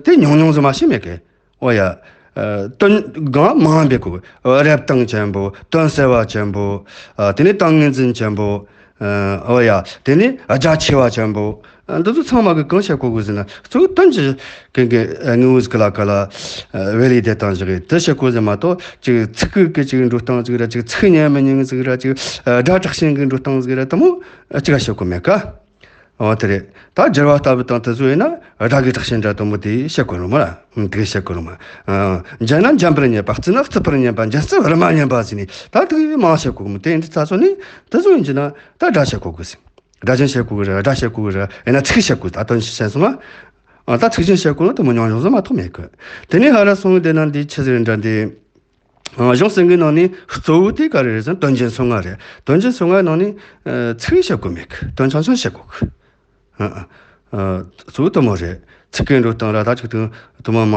དེ་ཉུང་ཉུང་ཟིག་མ་ཤེས་མེད་གི། འོ་ཡ། ཨ། དོན་གང་མང་བས་གོ། རབ་དང་ཆེན་པོ། དོན་གསལ་བ་ཆེན་པོ། ཨ། དེ་ནས་ཏིང་ངེ་འཛིན་ཆེན་པོ། ཨ། འོ་ཡ། དེ་ནས་རྒྱ་ཆེ་བ་ཆེན་པོ། ཨ། འདི་ཚོ་ཚང་མ་གི་གང་བཤད་གོ་གི་ཟེར་ན། གཙོ་བོ་དོན་གྱི་གི་གི་དངོས་པོ་ཟིག་ལ་ག་ལ་བེ་ལི་དེ་བཏང་བཞག་གི་དེ་བཤད་གོ་ཟེར་མ་གཏོགས། ཅིག་ཚིག་གི་གི་ཅིག་འགྲོ་སྟངས་ཟིག་ར། ཅིག་ཚིག་སྙན་མི་སྙན་ཟིག་ར། ཅིག་ཨ། སྒྲ་དྲག་ཞན་གི་འགྲོ་སྟངས་ཟིག་ར། དེ་མོ་ཅིག་བཤད་གོ་མེད་ཀ། འོ། དེ་རེད། ད་སྦྱར་བ་ལྟ་བུ་དང་དེ་ཚོ་ཡིན་ན་སྒྲ་གི་དྲག་ཞན་འདྲ་དེ་མོ་དེ་བཤད་གོ་རུང་མ་ར། དེ་བཤད་གོ་རུང་མ། ཨ། འཇམ་ན་འཇམ་པར་སྙན་པ། རྩུབ་ན་རྩུབ་པར་སྙན་པ། འཇམ་རྩུབ་བར་མ་སྙན་པ་ཟེར་ནས་ད་དེ་མང་བཤད་གོ་གི་མོ། དེ་འདི་ད་ཚོ་ནི་དེ་ཚོ་ཡིན་གྱི་ན་ད་སྒྲ་བཤད་གོ་གི་ཟེར། སྒྲ་རྒྱན་བཤད་གོ་གི་ར། སྒྲ་བཤད་གོ་གི་ར། ཡིན་ན་ཚིག་བཤད་གོ། ད་དོན་ཞིག་བཤད་སོང་ང་། ཨ། ད་ཚིག་རྒྱན་བཤད་གོ་ནོ་དེ་མོ་ཉུང་ཉུང་ཟིག་མ་གཏོགས་མེད་གི། དེ་ནས་ཧ་ར་སོང་། དེ་ན་འདི་ཆི་ཟིག་རེད་འདྲ་འདི། ཨ། གཞུང་གསུམ་གི་ནང་ནས་གཙོ་བོ་དེ་ག་རེ་རེད་ཟེར་ན་དོན་རྒྱན་སོ་ལྔ་རེད། དོན་རྒྱན་སོ་ལྔ་ནང་ནས། ཨ། ཚིག་བཤད་གོ་མེད་གི། དོན་ཆུང་ཆུང་བཤད་གོ་གི། ཨ། ཨ། གཙོ་བོ་དེ་མོ་རེད། ཚིག་གི་འགྲོ་སྟངས་ར་ད་ཅིག་དུ་དེ་མོ་མ་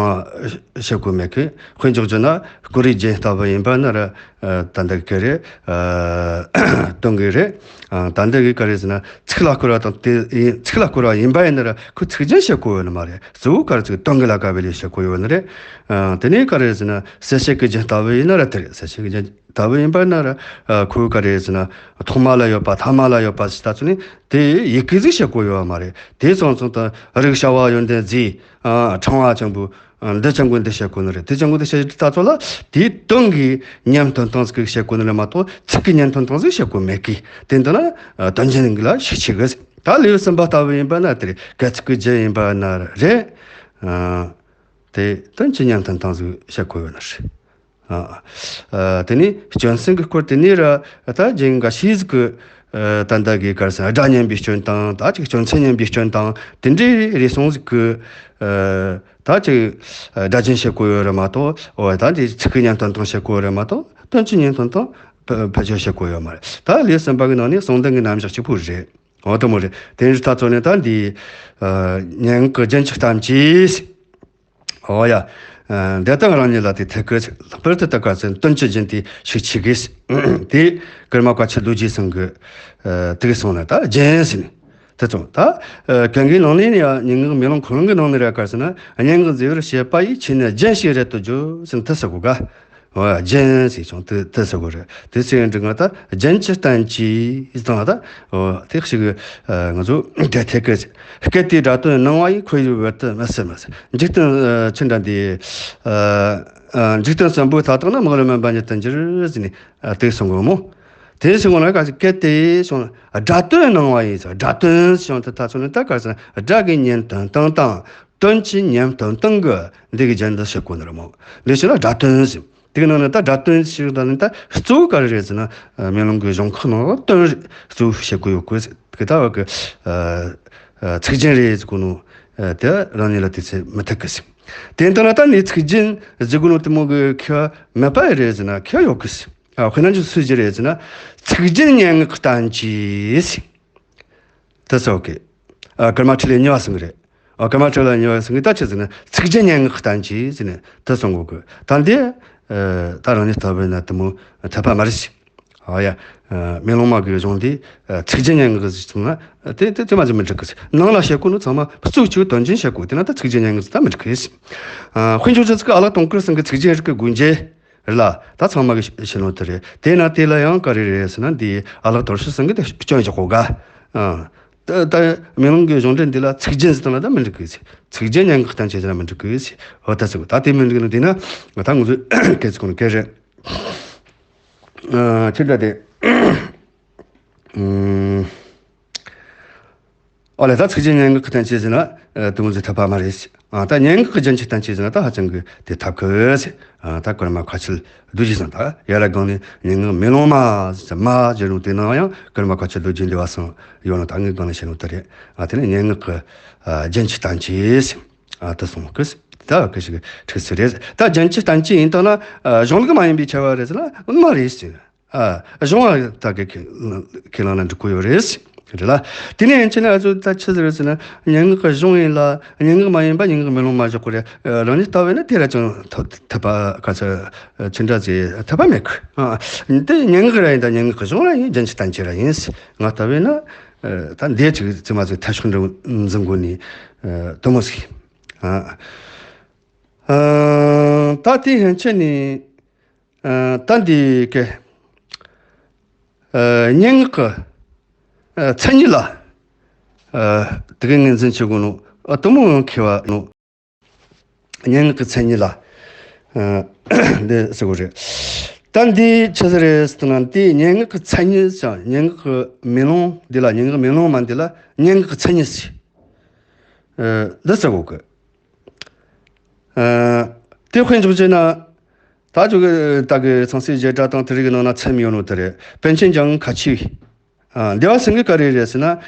བཤད་གོ་མེད་གི། དཔེ་འཇོག་རྒྱུ་ན་བསྐོར་བའི་རྒྱན་ལྟ་བུ་ཡིན་པ་ན་ར། ཨ། ད་འདི་གི་རེད། ཨ། དོན་གི་རེད། ཨ། ད་འདི་གི་ག་རེ་ཟེར་ན་ཚིག་ལ་བསྐོར་བ་དང་དེ་ཡིན། ཚིག་ལ་བསྐོར་བ་ཡིན་པ་ཡིན་ན་ར་ཁོ་ཚིག་རྒྱན་བཤད་གོ་ཡོད་ནི་མ་རེད། གཙོ་བོ་ག་རེ་ཚིག་དོན་གི་ལ་ག་བེ་ལི་བཤད་གོ་ཡོད་ནི་རེད། ཨ། དེ་ནས་ག་རེ་ཟེར་ན་གསལ་བྱེད་ཀྱི་རྒྱན་ལྟ་བུ་ཡིན་ན་ར་དེ་རེད། གསལ་བྱེད་ཀྱི་རྒྱན་ལྟ་བུ་ཡིན་པ་ན་ར། ཨ། ཁོ་ག་རེ་ཟེར་ན་ཐོག་མ་ལ་ཡོད་པ། ཐ་མ་ལ་ཡོད་པ་ཟེར་ད་ཚོ་ནི་དེ་ཡི་གེ་ཟིག་བཤད་གོ་ཡོད་མ་རེད། དེ་སོང་ཙང་ད་རིགས་བྱ་བ་ཡོན་ཏན་རྫས། ཨ། ཕྲེང་བ་ཅན་པོ། ཨ། འདི་ཅན་པོ་འདི་བཤད་གོ་ནི་རེད། དེ་ཅན་པོ་འདི་བཤད་ད་ཚོ་ལ་དེའི་དོན་གྱི་སྙན་ཐོན་སྟངས་ཟིག་བཤད་གོ་ནི་རེད་མ་གཏོགས་ཚིག་གི་སྙན་ཐོན་སྟངས་ཟིག་བཤད་གོ་མེད་གི། དེ་འདི་ན། ཨ། དོན་རྒྱན་གི་ལ་ཤུགས་ཆེ་གི། ད་ལེའུ་གསུམ་པ་ལྟ་བུ་ཡིན་པ་ན་དེ་རེད། སྐད་ཚིག་གི་རྒྱན་ཡིན་པ་ན་རེད། ཨ། དེ་དོན་གྱི་སྙན་ཐོན་སྟངས་ཟིག་བཤད་གོ་ཡོད་ནི་རེད། ཨ། ཨ། དེ་ནས་སྐྱོན་ཚན་གྱི་སྐོར་དེ་ནས་ར་ད་རྒྱན་འགའ་ཤས་ཟིག་གི། ཨ། ད་ལྟ་གི་ག་རེ་ཟེར་ན་སྒྲ་སྙན་པའི་སྐྱོན་དང་ད་ཅིག་སྐྱོན་ཚན་སྙན་པའི་སྐྱོན་དང་དེ་འདྲའི་རེ་ཟུང་ཟིག་གི། ཨ། ད་ཅིག་ཨ། སྒྲ་རྒྱན་བཤད་གོ་ཡོད་རེད་མ་གཏོགས། འོ། ད་དེ་ཚིག་གི་སྙན་ཐོན་སྟངས་བཤད་གོ་ཡོད་རེད་མ་གཏོགས་དོན་གྱི་སྙན་ཐོན་སྟངས་ཕལ་ཕལ་ཆེར་བཤད་གོ་ཡོད་མ་རེད། ད་ལེའུ་གསུམ་པ་གི་ནང་ནས་ཟུང་ལྡན་གྱི་རྣམ་གཞག་གཅིག་པུ་རེད། འོ། དེ་མོ་རེད། དེ་འདྲ་ད་ཚོ་ནས་ད་འདི། ཨ། སྙན་ངག་གི་རྒྱན་གྱི་གཏམ་གྱིས། འོ་ཡ། ཨ། འདི་དང་རང་ཉིད་ལ་དེ་ཐད་ཀར་ལྷག་པར་དུ་ད་ག་ཟེར་དོན་གྱི་རྒྱན་དེ་ཤུགས་ཆེ་གི། དེ་ཀརྨ་བཀའ་ཁྱབ་ལོ་རྒྱུས་ཚང་གི། ཨ། དེ་གི་སོང་ན་ད་རྒྱན་ཟེར་ནས་དེ་ཚོ་ད། ཨ། གན་གི་ནང་ནས་ཡང་སྙན་ངག་མེ་ལོང་ཁོ་རང་གི་ནང་ནས་ར་ག་ཟེར་ན། སྙན་ངག་མཛེས་པར་བྱེད་པ་ཡི་ཆོས་ནི་རྒྱན་ཞེས་རབ་ཏུ་བརྗོད་ཟེར་ནས་དེ་ཟེར་གོ་ག། འོ། རྒྱན་ཟེར་ཀྱང་དེ་དེ་ཟེར་གོ་རེད། དེ་ཟེར་འདྲི་ང་ད་རྒྱན་གྱི་གཏམ་གྱིས་དང་ད། འོ། དེ་ཞིག་ཨ། ང་ཚོ་དེ་ཐད་ཀར་ཟེར། སྐད་དེའི་སྒྲ་དོན་སྣང་བ་ཡིས། ཁོར་ཡུག་བར་དུ་མི་སེལ་མི་སེལ། འཇིག་རྟེན། ཨ། ཆི་འདྲ་འདི། ཨ། ཨ། འཇིག་རྟེན་གསུམ་པོའི་མཐའ་དག་ནི། སྨག་རུམ་མུན་པ་ཉིད་དུ་འགྱུར་ཟེར་ནས། ཨ། དེ་གསུང་གོ་མོ། དེ་གསུང་གོ་ན་ག་ཟེར། སྐད་དེ་གསུང་སྒྲ་དོན་སྣང་བ་ཡིས་ཟེར། སྒྲ་དོན་གསུང་དེ་ད་ཚོ་ནི་ད་ག་ཟེར། སྒྲ་གི་སྙན་ཐོན་སྟངས་དང་དོན་གྱི་སྙན་ཐོན་སྟངས་གི་འདི་གི་རྒྱན་དུ་བཤད་གོ་ནི་རེད་མོ། འདི་ཞིག་ལ་སྒྲ་དོན་ཟེར། དེའི་ནང་ནས་ད་སྒྲ་དོན་ཞིག་ད་ནི་ད་གཙོ་བོ་ག་རེ་རེད་ཟེར་ན། ཨ། མེ་ལོང་གི་གཞུང་ཁག་ནང་དོན་གཙོ་བོ་བཤད་གོ་ཡོད་གི། དེ་ལྟ་བུ་གི། ཨ། ཨ། ཚིག་རྒྱན་རེད་ཟེར་གོ་ནོ། ཨ། དེ་རང་ཉིད་ལ་དེ་ཚེ་མི་ཐུབ་གི་ཟེར། དེ་ལྟ་ན་ད་ནི་ཚིག་རྒྱན་ཟེར་གོ་ནོ་དེ་མོ་གི་ཁྱད་མེད་པ་རེད་ཟེར་ན་ཁྱད་ཡོད་གི་ཟེར། ཨ། དཔེར་ན་ཅིག་སུ་ཞིག་རེད་ཟེར་ན། ཚིག་རྒྱན་སྙན་ངག་གི་གཏམ་གྱིས་ཟེར། དེ་ཚོ་གི། ཨ། ཀརྨ་འཕྲིན་ལས་གཉིས་པ་ཟེར་གི་རེད། ཨ། ཀརྨ་འཕྲིན་ལས་གཉིས་པ་ཟེར་གི་ད་ཆི་ཟེར་ན། ཚིག་རྒྱན་སྙན་ངག་གི་གཏམ་གྱིས་ཟེར་ནས་དེ་གསུང་གོ་གི། ད་འདི། ཨ། ད་རང་ཉིད་ལྟ་བུ་ན་དེ་མོ་འཐད་པ་མ་རེད་ཟེར། ཨ་ཡ། ཨ། མེ་ལོང་མ་གི་གཞུང་འདི། ཨ། ཚིག་རྒྱན་སྙན་ངག་ཟེར་སོང་ན་དེ་དེ་དེ་མ་ཟེར་མི་འགྲིག་གི་ཟེར། ནང་ལ་བཤད་གོ་ནོ་ཚང་མ་གཙོ་ཆེ་དོན་ཅན་བཤད་གོ། དེ་ན་ད་ཚིག་རྒྱན་སྙན་ངག་ཟེར་ད་མི་འགྲིག་གི་ཟེར། ཨ། དཔེ་འཇོག་རྒྱུ་ཟིག་གི་ཨ་ལགས་དུང་དཀར་ཚང་གི་ཚིག་རྒྱན་རིག་གི་སྒོ་འབྱེད། རེད་ལ། ད་ཚང་མ་གི་ཤེས་ནོ་དེ་རེད། དེ་ན་དེ་ལ་ཡང་ག་རེ་རེད་ཟེར་ན། འདི་ཨ་ལགས་དོར་ཞི་ཚང་གི་དེ་སྐྱོན་བཞག་གོ་ག་ཨ། ད་ད་མེ་ལོང་གི་གཞུང་འགྲེལ་འདི་ལ་ཚིག་རྒྱན་ཟེར་བཏང་ན་ད་མི་འགྲིག་གི་ཟེར། ཚིག་རྒྱན་སྙན་ངག་གི་བསྟན་བཅོས་ཟེར་ན་མི་འགྲིག་གི་ཟེར། འོ་ད་ཟེར་གོ། ད་དེ་མི་འགྲིག་ནི་འདི་ན་ང་ད་ང་ཚོས་སྐད་ཚིག་ཁོ་ན་སྐད་རེད། ཨ་ཁྱེད་ད་དེ་ཨ་ལས། ད་ཚིག་རྒྱན་སྙན་ངག་གི་བསྟན་བཅོས་ཟེར་ན་དེ་མོ་ཟིག་འཐད་པ་མ་རེད། ཨ་ད་སྙན་ངག་གི་རྒྱན་གྱི་བསྟན་བཅོས་ཟེར་ན་ད་ཧ་ཅང་གི་དེ་འཐད་གི་ཟེར། ཨ་ད་ཀརྨ་མཁར་ཆུ་རྡོ་རྗེ་ཚང་། ད་ཡ་ར་སྒང་ནས་སྙན་ངག་མེ་ལོང་མ་ཟེར་མ་ཟེར་རུང་དེ་ནང་ཡང་ཀརྨ་མཁར་ཆུ་རྡོ་རྗེ་འདི་བ་སང་ཡོད་ནོ། ད་ངའི་སྒང་ནས་བཤད་ནོ་དེ་རེད། ཨ་དེ་ནས་སྙན་ངག་གི་ཨ་རྒྱན་གྱི་བསྟན་བཅོས་ཟེར། ཨ་དེ་སོང་གི་ཟེར། ད་གི་ཞིག་འགྲིག་ས་རེད། ད་རྒྱན་གྱི་བསྟན་བཅོས་ཡིན་དང་ན་ཨ་གཞུང་ལུགས་མ་ཡིན་པའི་ཆེ་བ་རེད་ཟེར་ན་མ་རེད་ཟེར། ཨ་གཞུང་བ་ད་གི་ཁས་ཁས་བླངས་ན་འགྲིག་གི་ཡོད་རེད། རེད་ལ། དེ་ནས་ཡན་ཆད་ནས་ཨ་ཚོ་ད་ཆི་ཟིག་རེད་ཟེར་ན། སྙན་ངག་གི་གཞུང་ཡིན་ལ་སྙན་ངག་མ་ཡིན་པ་སྙན་ངག་མེ་ལོང་མ་བཞག་གོ་རེད། ཨ་རང་ཉིད་ལྟ་བས་ན་དེ་ར་ཅང་ཐོ་འཐད་པ་ག་ཚོད་ཅི་འདྲ་ཟེར་འཐད་པ་མེད་གི། ཨ་དེ་སྙན་ངག་ར་ཡིན་ད་སྙན་ངག་གི་གཞུང་ར་ཡིན། རྒྱན་གྱི་བསྟན་བཅོས་ར་ཡིན། ང་ལྟ་བས་ན་ཨ་ད་འདི་ཅིག་ཙི་མ་ཚོ་ཐད་ཤོག་འདྲ་འཛིན་དགོས་ནི་ཨ་དེ་མོ་ཟིག་ཨ་ཨ་ད་དེ་ཡན་ཆད་ནས། ཨ་ད་འདི་གི་ཨ་སྙན་ངག་གི་ཨ་མཚན་ཉིད་ལ་ཨ་དེ་གའི་ངོས་འཛིན་བྱེད་དགོས་ནོ། ཨ་དེ་མོ་ཡང་མཁས་པ་ནོ། སྙན་ངག་གི་མཚན་ཉིད་ལ་ཨ་འདི་ཟེར་དགོས་རེད། ད་འདི་ཆི་ཟིག་རེད་ཟེར་ན། འདི་སྙན་ངག་གི་མཚན་ཉིད་ཟེར། སྙན་ངག་གི་མེ་ལོང་འདི་ལ། སྙན་ངག་མེ་ལོང་མ་འདི་ལ་སྙན་ངག་གི་མཚན་ཉིད་ཟེར། ཨ་འདི་ཟེར་དགོས་གི། ཨ་དེ་དཔེ་འཇོག་བྱས་ན། ད་ཅིག་གི་ད་གི་ཚངས་སྲས་རྗེས་འབྲང་དང་དེ་རིགས་ནང་ན་ཚད་མ་ཡོད་ནོ་དེ་རེད། པཎ་ཆེན་འཇམ་དབྱངས་མཁའ་ཁྱབ། ཨ་འདི་བ་སེང་གེ་ག་རེ་རེད་ཟེར་ན།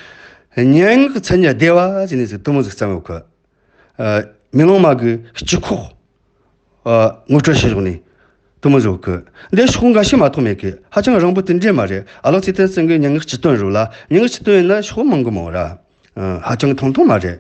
སྙན་ངག་གི་མཚན་ཉིད་བདེ་བ་ཟེར་ནས་ཟིག་དེ་མོ་ཟིག་བརྩམས་ཡོད་གི། ཨ་མེ་ལོང་མ་གི་སྤྱི་ཁོག་ཨ་ངོ་སྤྲོད་བྱེད་རོགས་ནས་དེ་མོ་ཟིག་གི། འདི་ཕྱོགས་འགའ་ཤས་མ་གཏོགས་མེད་གི། ཧ་ཅང་རིང་པོ་དེ་འདྲས་མ་རེད། ཨ་ལགས་ཚེ་བརྟན་སེང་གེ་སྙན་ངག་སྤྱི་དོན་རེད་ལ། སྙན་ངག་སྤྱི་དོན་ཡིན་ན་ཕྱོགས་མང་གི་མོ་ར། ཨ་ཧ་ཅང་ཐུང་ཐུང་མ་རེད།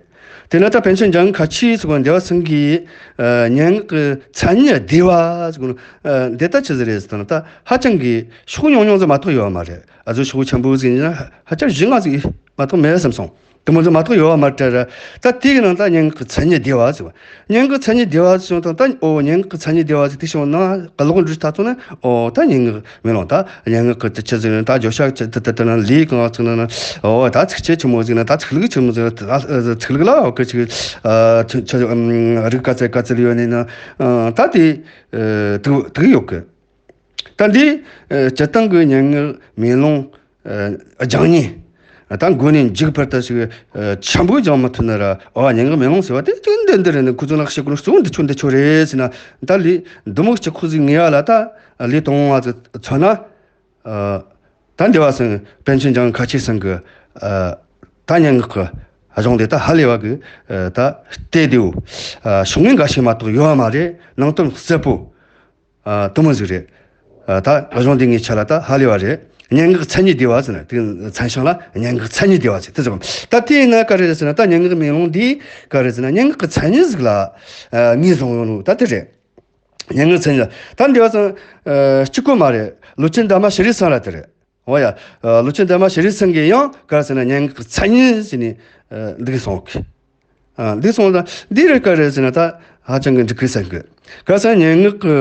དེ་ན་ད་པཎ་ཆེན་འཇམ་དབྱངས་མཁའ་ཁྱབ་ཟེར་གོ་འདི་བ་སེང་གེའི་ཨ་སྙན་ངག་གི་མཚན་ཉིད་བདེ་བ་ཟེར་གོ་ནོ། ཨ་འདི་ད་ཆི་ཟིག་རེད་ཟེར་ན། ད་ཧ་ཅང་གི་ཕྱོགས་ཉུང་ཉུང་ཟིག་མ་གཏོགས་ཡོད་མ་རེད། ཨ་ཚོ་ཕྱོགས་ཆེན་པོ་ཟིག་ཡིན་ན་ཧ་ཅང་བཞི་ལྔ་ཟིག་མ་གཏོགས་མེད་བསམ་སོང་། དེ་མོ་ཟིག་མ་གཏོགས་ཡོད་མ་རེད་ར། ད་དེ་གི་ནང་ད་སྙན་ངག་གི་མཚན་ཉིད་བདེ་བ་ཟེར་བ། སྙན་ངག་གི་མཚན་ཉིད་བདེ་བ་ཟེར་བྱུང་དང་། ད་ཨོ་སྙན་ངག་གི་མཚན་ཉིད་བདེ་བ་ཟེར་དེ་བྱུང་ན་ག་ལོག་འགྲོ་ད་ཚོ་ན། ཨོ་ད་སྙན་ངག་མེ་ལོང་ད། སྙན་ངག་གི་དེ་ཆི་ཟིག་ན། ད་བརྗོད་བྱ་ཆི་དེ་དེ་དེ་ན་ལས་གང་ཚིག་ན་ན། ཨོ་ད་ཚིགས་བཅད་ཆི་མོ་ཟིག་ན། ད་ཚིག་ལྷུག་ཆི་མོ་ཟིག་ན། ད་ཚིག་ལྷུག་ལ་ཨོ་གི་ཅིག་ཨ་ཆི་ཆི་ཨམ་རིགས་ག་ཚད་ག་ཚད་ཡོད་ནི་ན། ཨ་ད་དེ་ཨ་དུ་དུ་ཡོད་གི། ད་འདི་ཨ་སྤྱིར་བཏང་གི་སྙན་ངག་མེ་ལོང་ཨ་སྦྱང་ནི། ད་མགོ་ནས་མཇུག་བར་དུ་ཞིག་ཨ་ཆེན་པོ་སྦྱང་མ་ཐུབ་ན་ར། ཨོ་སྙན་ངག་མེ་ལོང་ཟེར་བ་དེ་ཅི་འདི་འདི་རེད་ནི། ཁོ་ཚོ་ནང་བཤད་དགོས་ནི་གཙོ་བོ་འདི་ཆོ་འདི་ཆོ་རེད་ཟེར་ན། ད་ལི་འདི་མོ་གཅིག་ཁོ་ཟིག་ངེས་ཡ་ལ། ད་ལི་དང་བ་ཚོ་མཚོན་ན། ཨ་ད་འདི་བ་སེང་པཎ་ཆེན་འཇམ་དབྱངས་མཁའ་ཁྱབ་སེང་གི་ཨ་ད་སྙན་ངག་གི་གཞུང་དེ་ད་ཧ་ལས་བ་གི་ཨ་ད་ལྟོས་དེའོ། ཨ་ཕྱོགས་ངན་འགའ་ཞིག་མ་གཏོགས་ཡོད་མ་རེད། ནང་དོན་གསལ་པོ། ཨ་དེ་མོ་ཟིག་རེད། ཨ་ད་གཞུང་འདི་ངའི་ཆ་ལ་ད་ཧ་ལས་བ་རེད། སྙན་ངག་མཚན་ཉིད་བདེ་བ་ཟེར་ན་དེ་མཚན་བྱང་ལ་སྙན་ངག་མཚན་ཉིད་བདེ་བ་ཟེར་དེ་ཟེར། ད་དེ་ཡིན་ན་ག་རེ་རེད་ཟེར་ན། ད་སྙན་ངག་མེ་ལོང་འདི་ག་རེ་ཟེར་ན། སྙན་ངག་གི་མཚན་ཉིད་ཟིག་ལ་ཨ་ངོས་བཟུང་ཡོད་ནོ་ད་དེ་རེད། སྙན་ངག་མཚན་ཉིད་ད་འདི་བ་ཚང་ཨ་གཅིག་པོ་མ་རེད། ལོ་ཆེན་འདབ་མ་ཤེས་རིག་ཚང་ར་དེ་རེད། འོ་ཡ། ཨ་ལོ་ཆེན་འདབ་མ་ཤེས་རིག་ཚང་གིས་ཡང་ག་རེ་ཟེར་ན་སྙན་ངག་གི་མཚན་ཉིད་ཟེར་ནས་ཨ་འདི་གསུངས་གི། ཨ་འདི་གསུངས་ད་འདི་རེད་ག་རེ་ཟེར་ན་ད་ཧ་ཅང་གི་འགྲིག་གི་བསམ་གི། ག་རེ་ཟེར་ན་སྙན་ངག་གི་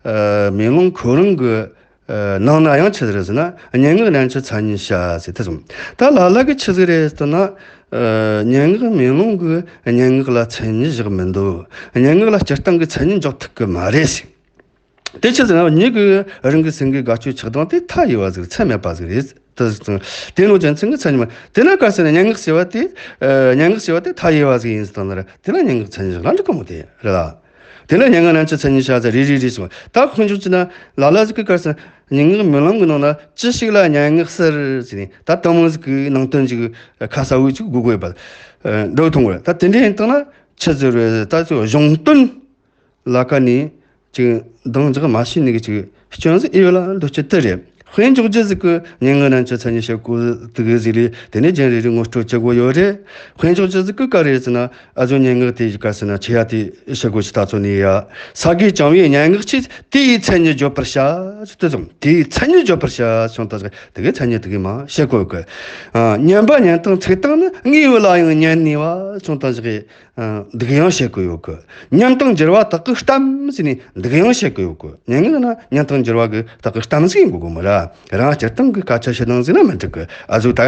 ཨ་མེ་ལོང་ཁོ་རང་གི་ཨ་ནང་ན་ཡང་ཆི་ཟིག་རེད་ཟེར་ན། སྙན་ངག་རྣམ་དཔྱོད་མཚན་ཉིད་བྱ་ཟེར་དེ་གསུངས། ད་ལ་ལ་གི་ཆི་ཟིག་རེད་ཟེར་ན། ཨ་སྙན་ངག་མེ་ལོང་གི་སྙན་ངག་ལ་མཚན་ཉིད་བཞག་མི་འདུག། སྙན་ངག་ལ་སྤྱིར་བཏང་གི་མཚན་ཉིད་འཇོག་ཐུབ་གི་མ་རེད་ཟེར། དེ་ཆི་ཟེར་ན་མྱི་གི་རང་གི་སེམས་ཀྱི་དགའ་སྐྱོ་ཆགས་སྡང་དེ་མཐའ་ཡས་པ་ཟིག་རེད། ཚད་མེད་པ་ཟིག་རེད། དེ་དེ་ནོ་རྒྱུ་མཚན་གྱིས་མཚན་ཉིད་མ། དེ་ན་ག་ཟེར་ན་སྙན་ངག་ཟེར་བ་དེ་ཨ་སྙན་ངག་ཟེར་བ་དེ་མཐའ་ཡས་པ་ཟིག་ཡིན་ཟེར་བཏང་ན་ར། དེ་ལ་སྙན་ངག་མཚན་ཉིད་ལ་འགྲིག་གི་མོ་དེ་རེད་ལ། དེ་ལ་སྙན་ངག་རྣམ་དཔྱོད་མཚན་ཉིད་བྱ་ཟེར་རེ་རེ་རེ་སོང་། ད་དཔེ་འཇོག་བྱས་ན་ལ་ལ་ཟིག་གིས་ག་ཟེར་ན་སྙན་ངག་མེ་ལོང་གི་ནང་ན་ཅི་ཞིག་ལ་སྙན་ངག་ཟེར་ཟེར་ནས་ད་དེ་མོ་ཟིག་གི་ནང་དོན་ཅིག་ཁ་གསལ་བོ་ཅིག་དགོས་དགོས་ཡོད་པ་འདྲ་བོ་མཐོང་གི་རེད། ད་དེ་འདྲ་ཡིན་བཏང་ན་ཆི་ཟེར་རེད། ད་ཅིག་གཞུང་དོན་ལ་ཀ་ནས་ཅིག་འདང་རྒྱག་མ་ཤེས་ནི་གི་ཅིག་སྐྱོན་ཟིག་ཨེ་ཡོད་ལ་འདོད་རྒྱུ་དེ་རེད། དཔེ་འཇོག་རྒྱུ་ཟིག་གི་སྙན་ངག་རྣམ་དཔྱོད་མཚན་ཉིད་བྱེད་དགོས་དེ་གི་ཟིག་རེད། དེ་ནས་རྒྱན་རེ་རེ་ངོ་སྤྲོད་བྱེད་དགོས་ཡོད་རེད། དཔེ་འཇོག་རྒྱུ་ཟིག་གི་ག་རེ་ཟེར་ན་ཨ་ཟོ་སྙན་ངག་དེ་ག་ཟེར་ན་ཆེ་ཡ་དེ་བྱེད་དགོས་ཀྱི་ད་ཚོ་ནི་ཡ། ས་དགེ་བཅོམ་པའི་སྙན་ངག་ཆེད་དེ་ཡི་མཚན་ཉིད་བརྗོད་པར་བྱ། དེ་ཙམ་དེ་ཡི་མཚན་ཉིད་བརྗོད་པར་བྱ་བྱུང་ད་ཟིག་དེ་གི་མཚན་ཉིད་དེ་གི་མ་བཤད་དགོས་གི། ཨ་སྙན་པ་སྙན་དང་ཚིག་དང་ནི་དངོས་ཡོད་ལ་ཡང་སྙན་ནུས་པ་བྱུང་ད་ཟིག་གི། འདུག་ཡང་བཤད་ཀྱི་ཡོད་གི། ཉམས་དང་འགྱུར་བ་དག་གི་གཏམ་ཟེར་ནས་འདུག་ཡང་བཤད་ཀྱི་ཡོད་གི། སྙན་ངག་ན་ཉམས་དང་འགྱུར་བ་གི་དག་གི་གཏམ་ཟིག་ཡིན་དགོས་གི་མོ་ར། རང་སྤྱིར་བཏང་གི་སྐད་ཆ་བཤད་སྟངས་ཟིག་ན་མི་འགྲིག་གི། ཨ་ཟུག་ད་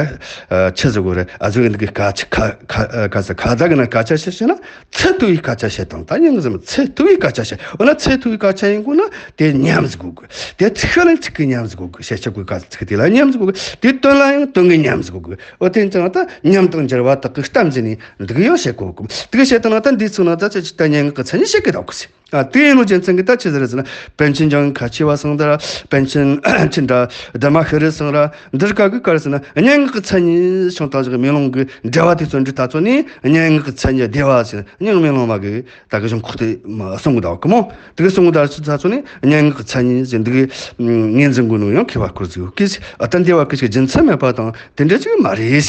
ཆི་ཟིག་གོ་རེད། ཨ་ཟུག་གི་འདུག་གི་སྐད་ཆ་ཁ་ཁ་ཁ་ཟ་ཁ་ཟ་གི་ན་སྐད་ཆ་བཤད་བཤད་ན་ཚད་མཐོ་བའི་སྐད་ཆ་བཤད་སྟངས། ད་སྙན་ངག་ཟེར་མ་ཚད་མཐོ་བའི་སྐད་ཆ་བཤད། འོ་ན་ཚད་མཐོ་བའི་སྐད་ཆ་ཡིན་དགོས་ན་དེ་ཉམས་ཟིག་དགོས་གི། དེ་ཚིག་ལ་ཚིག་གི་ཉམས་ཟིག་དགོས་གི། བཤད་ཆོག་གི་སྐད་ཚིག་དེ་ལ་ཉམས་ཟིག་དགོས་གི། དེ་དོན་ལ་ཡང་དོན་གི་ཉམས་ཟིག་དགོས་གི། འོ་དེ་ཙང་ད་ཉམས་དང་འགྱུར་བ་དག་གི་གཏམ་ཟེར་ནས་འདུག་ཡང་བཤད་གོ་གི། དེ་བཤད་དང་ན་ད་འདི་ཚོ་ན་ད་ཅི་ཅི་ད་སྙན་ངག་གི་མཚན་ཉིད་བཤད་གི་འདུག་གི་ཟེར། ཨ་དེ་ཡིན་ནོ་རྒྱུ་མཚན་གི་ད་ཅི་ཟེར་ཟེར་ན། པཎ་ཆེན་འཇམ་དབྱངས་མཁའ་སྤྱོད་པ་སང་ད་ར། པཎ་ཆེན་ཆི་འདྲ་དྷརྨ་ཤྲཱི་སང་ར། འདིར་ཀ་གི་གར་ཟེར་ན་སྙན་ངག་གི་མཚན་ཉིད་བྱུང་དང་བཞག་མེ་ལོང་གི་འགྲེལ་བ་དེ་ཚོ་འདྲི་ད་ཚོ་ནི་སྙན་ངག་གི་མཚན་ཉིད་བདེ་བ་ཟེར་སྙན་ངག་མེ་ལོང་མ་གི་ད་གི་གཞུང་ཁོག་དེ་གསུང་གི་འདུག་གི་མོ། དེ་གི་གསུང་གི་འདུག་ད་ཚོ་ནི་སྙན་ངག་གི་མཚན་ཉིད་ཟེར་འདི་གི་ངོས་འཛིན་གོ་ནོ་ཡང་མཁས་པ་སྐོར་ཟིག་གི་ཨ་ད་འདི་བ་གི་ཞིག་རྒྱུ་མཚན་མེད་པ་དང་དེ་འདྲ་ཅིག་མ་རེད།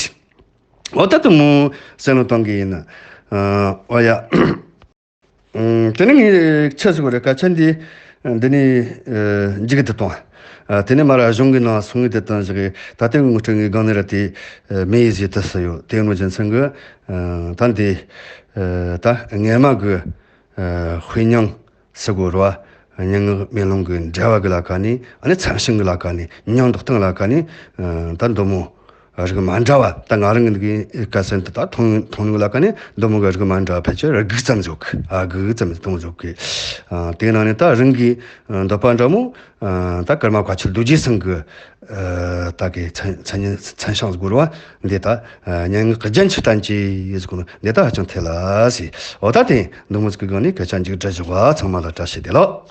འོ་ད་དུ་མོ་བསམ་བློ་གཏོང་གི་ཡིན། ཨ་འོ་ཡ། ཨུམ། དེ་ནས་ངས་ཆི་ཟིག་གོ་རེད། སྐད་ཆ་འདི་འདི་ནས་མཇུག་ཏུ་གཏོང་། ཨ་དེ་ནས་མར་གཞུང་གི་ནང་གསུང་གི་དེ་དང་བཞག་གི། ད་ལྟའི་ངོ་སྤྲོད་ངའི་སྒང་ནས་ར་དེ་མེ་ཡི་ཟེར་དུ་སུ་ཡོད་དེ་ངོ་རྒྱུ་མཚན་གི། ཨ་ད་འདི་ད་ངེད་མ་གི་དཔེ་རྙིང་ཟེར་གོ་ར་བ། སྙན་ངག་མེ་ལོང་གི་འགྲེལ་བ་གི་ལ་ཁ་ནས། ཨ་ནི་མཚན་ཞིང་གི་ལ་ཁ་ནས། མྱང་འདོགས་སྟངས་ལ་ཁ་ནས། ཨ་ད་འདི་མོ་རིགས་མ་འདྲ་བ། ད་ང་རང་གི་འདི་གི་སྐད་སེམས་དེ་ད་མཐོང་མཐོང་ནི་ལ་ཁ་ནས་འདི་མོ་གི་རིགས་མ་འདྲ་བ་ཕལ་ཆེར་དགུ་ཙམ་ཡོད་གི། ཨ་དགུ་ཙམ་གཏོང་ཡོད་གི། ཨ་དེའི་ནང་ནས་ད་རང་གི་འདོད་པ་འདྲ་མོ། ཨ་ད་ཀརྨ་བཀའ་ཆོས་རྡོ་རྗེ་ཚང་གི་ཨ་ད་གི་མཚན་མཚན་ཉིད་མཚན་ཞིང་ཟེར་གོ་ར་བ། འདི་ད་ཨ་སྙན་ངག་གི་རྒྱན་ཆོས་བསྟན་བཅོས་ཟེར་གོ་ནོ་འདི་ད་ཧ་ཅང་ཐད་ལ་ཟེར། འོ་ད་དེ་འདི་མོ་ཟིག་གི་སྒང་ནས་སྐད་ཆ་མཇུག་སྒྲིལ་ཞོག་ག་ཚང་མ་ལ་བཀྲ་ཤིས་བདེ་ལེགས།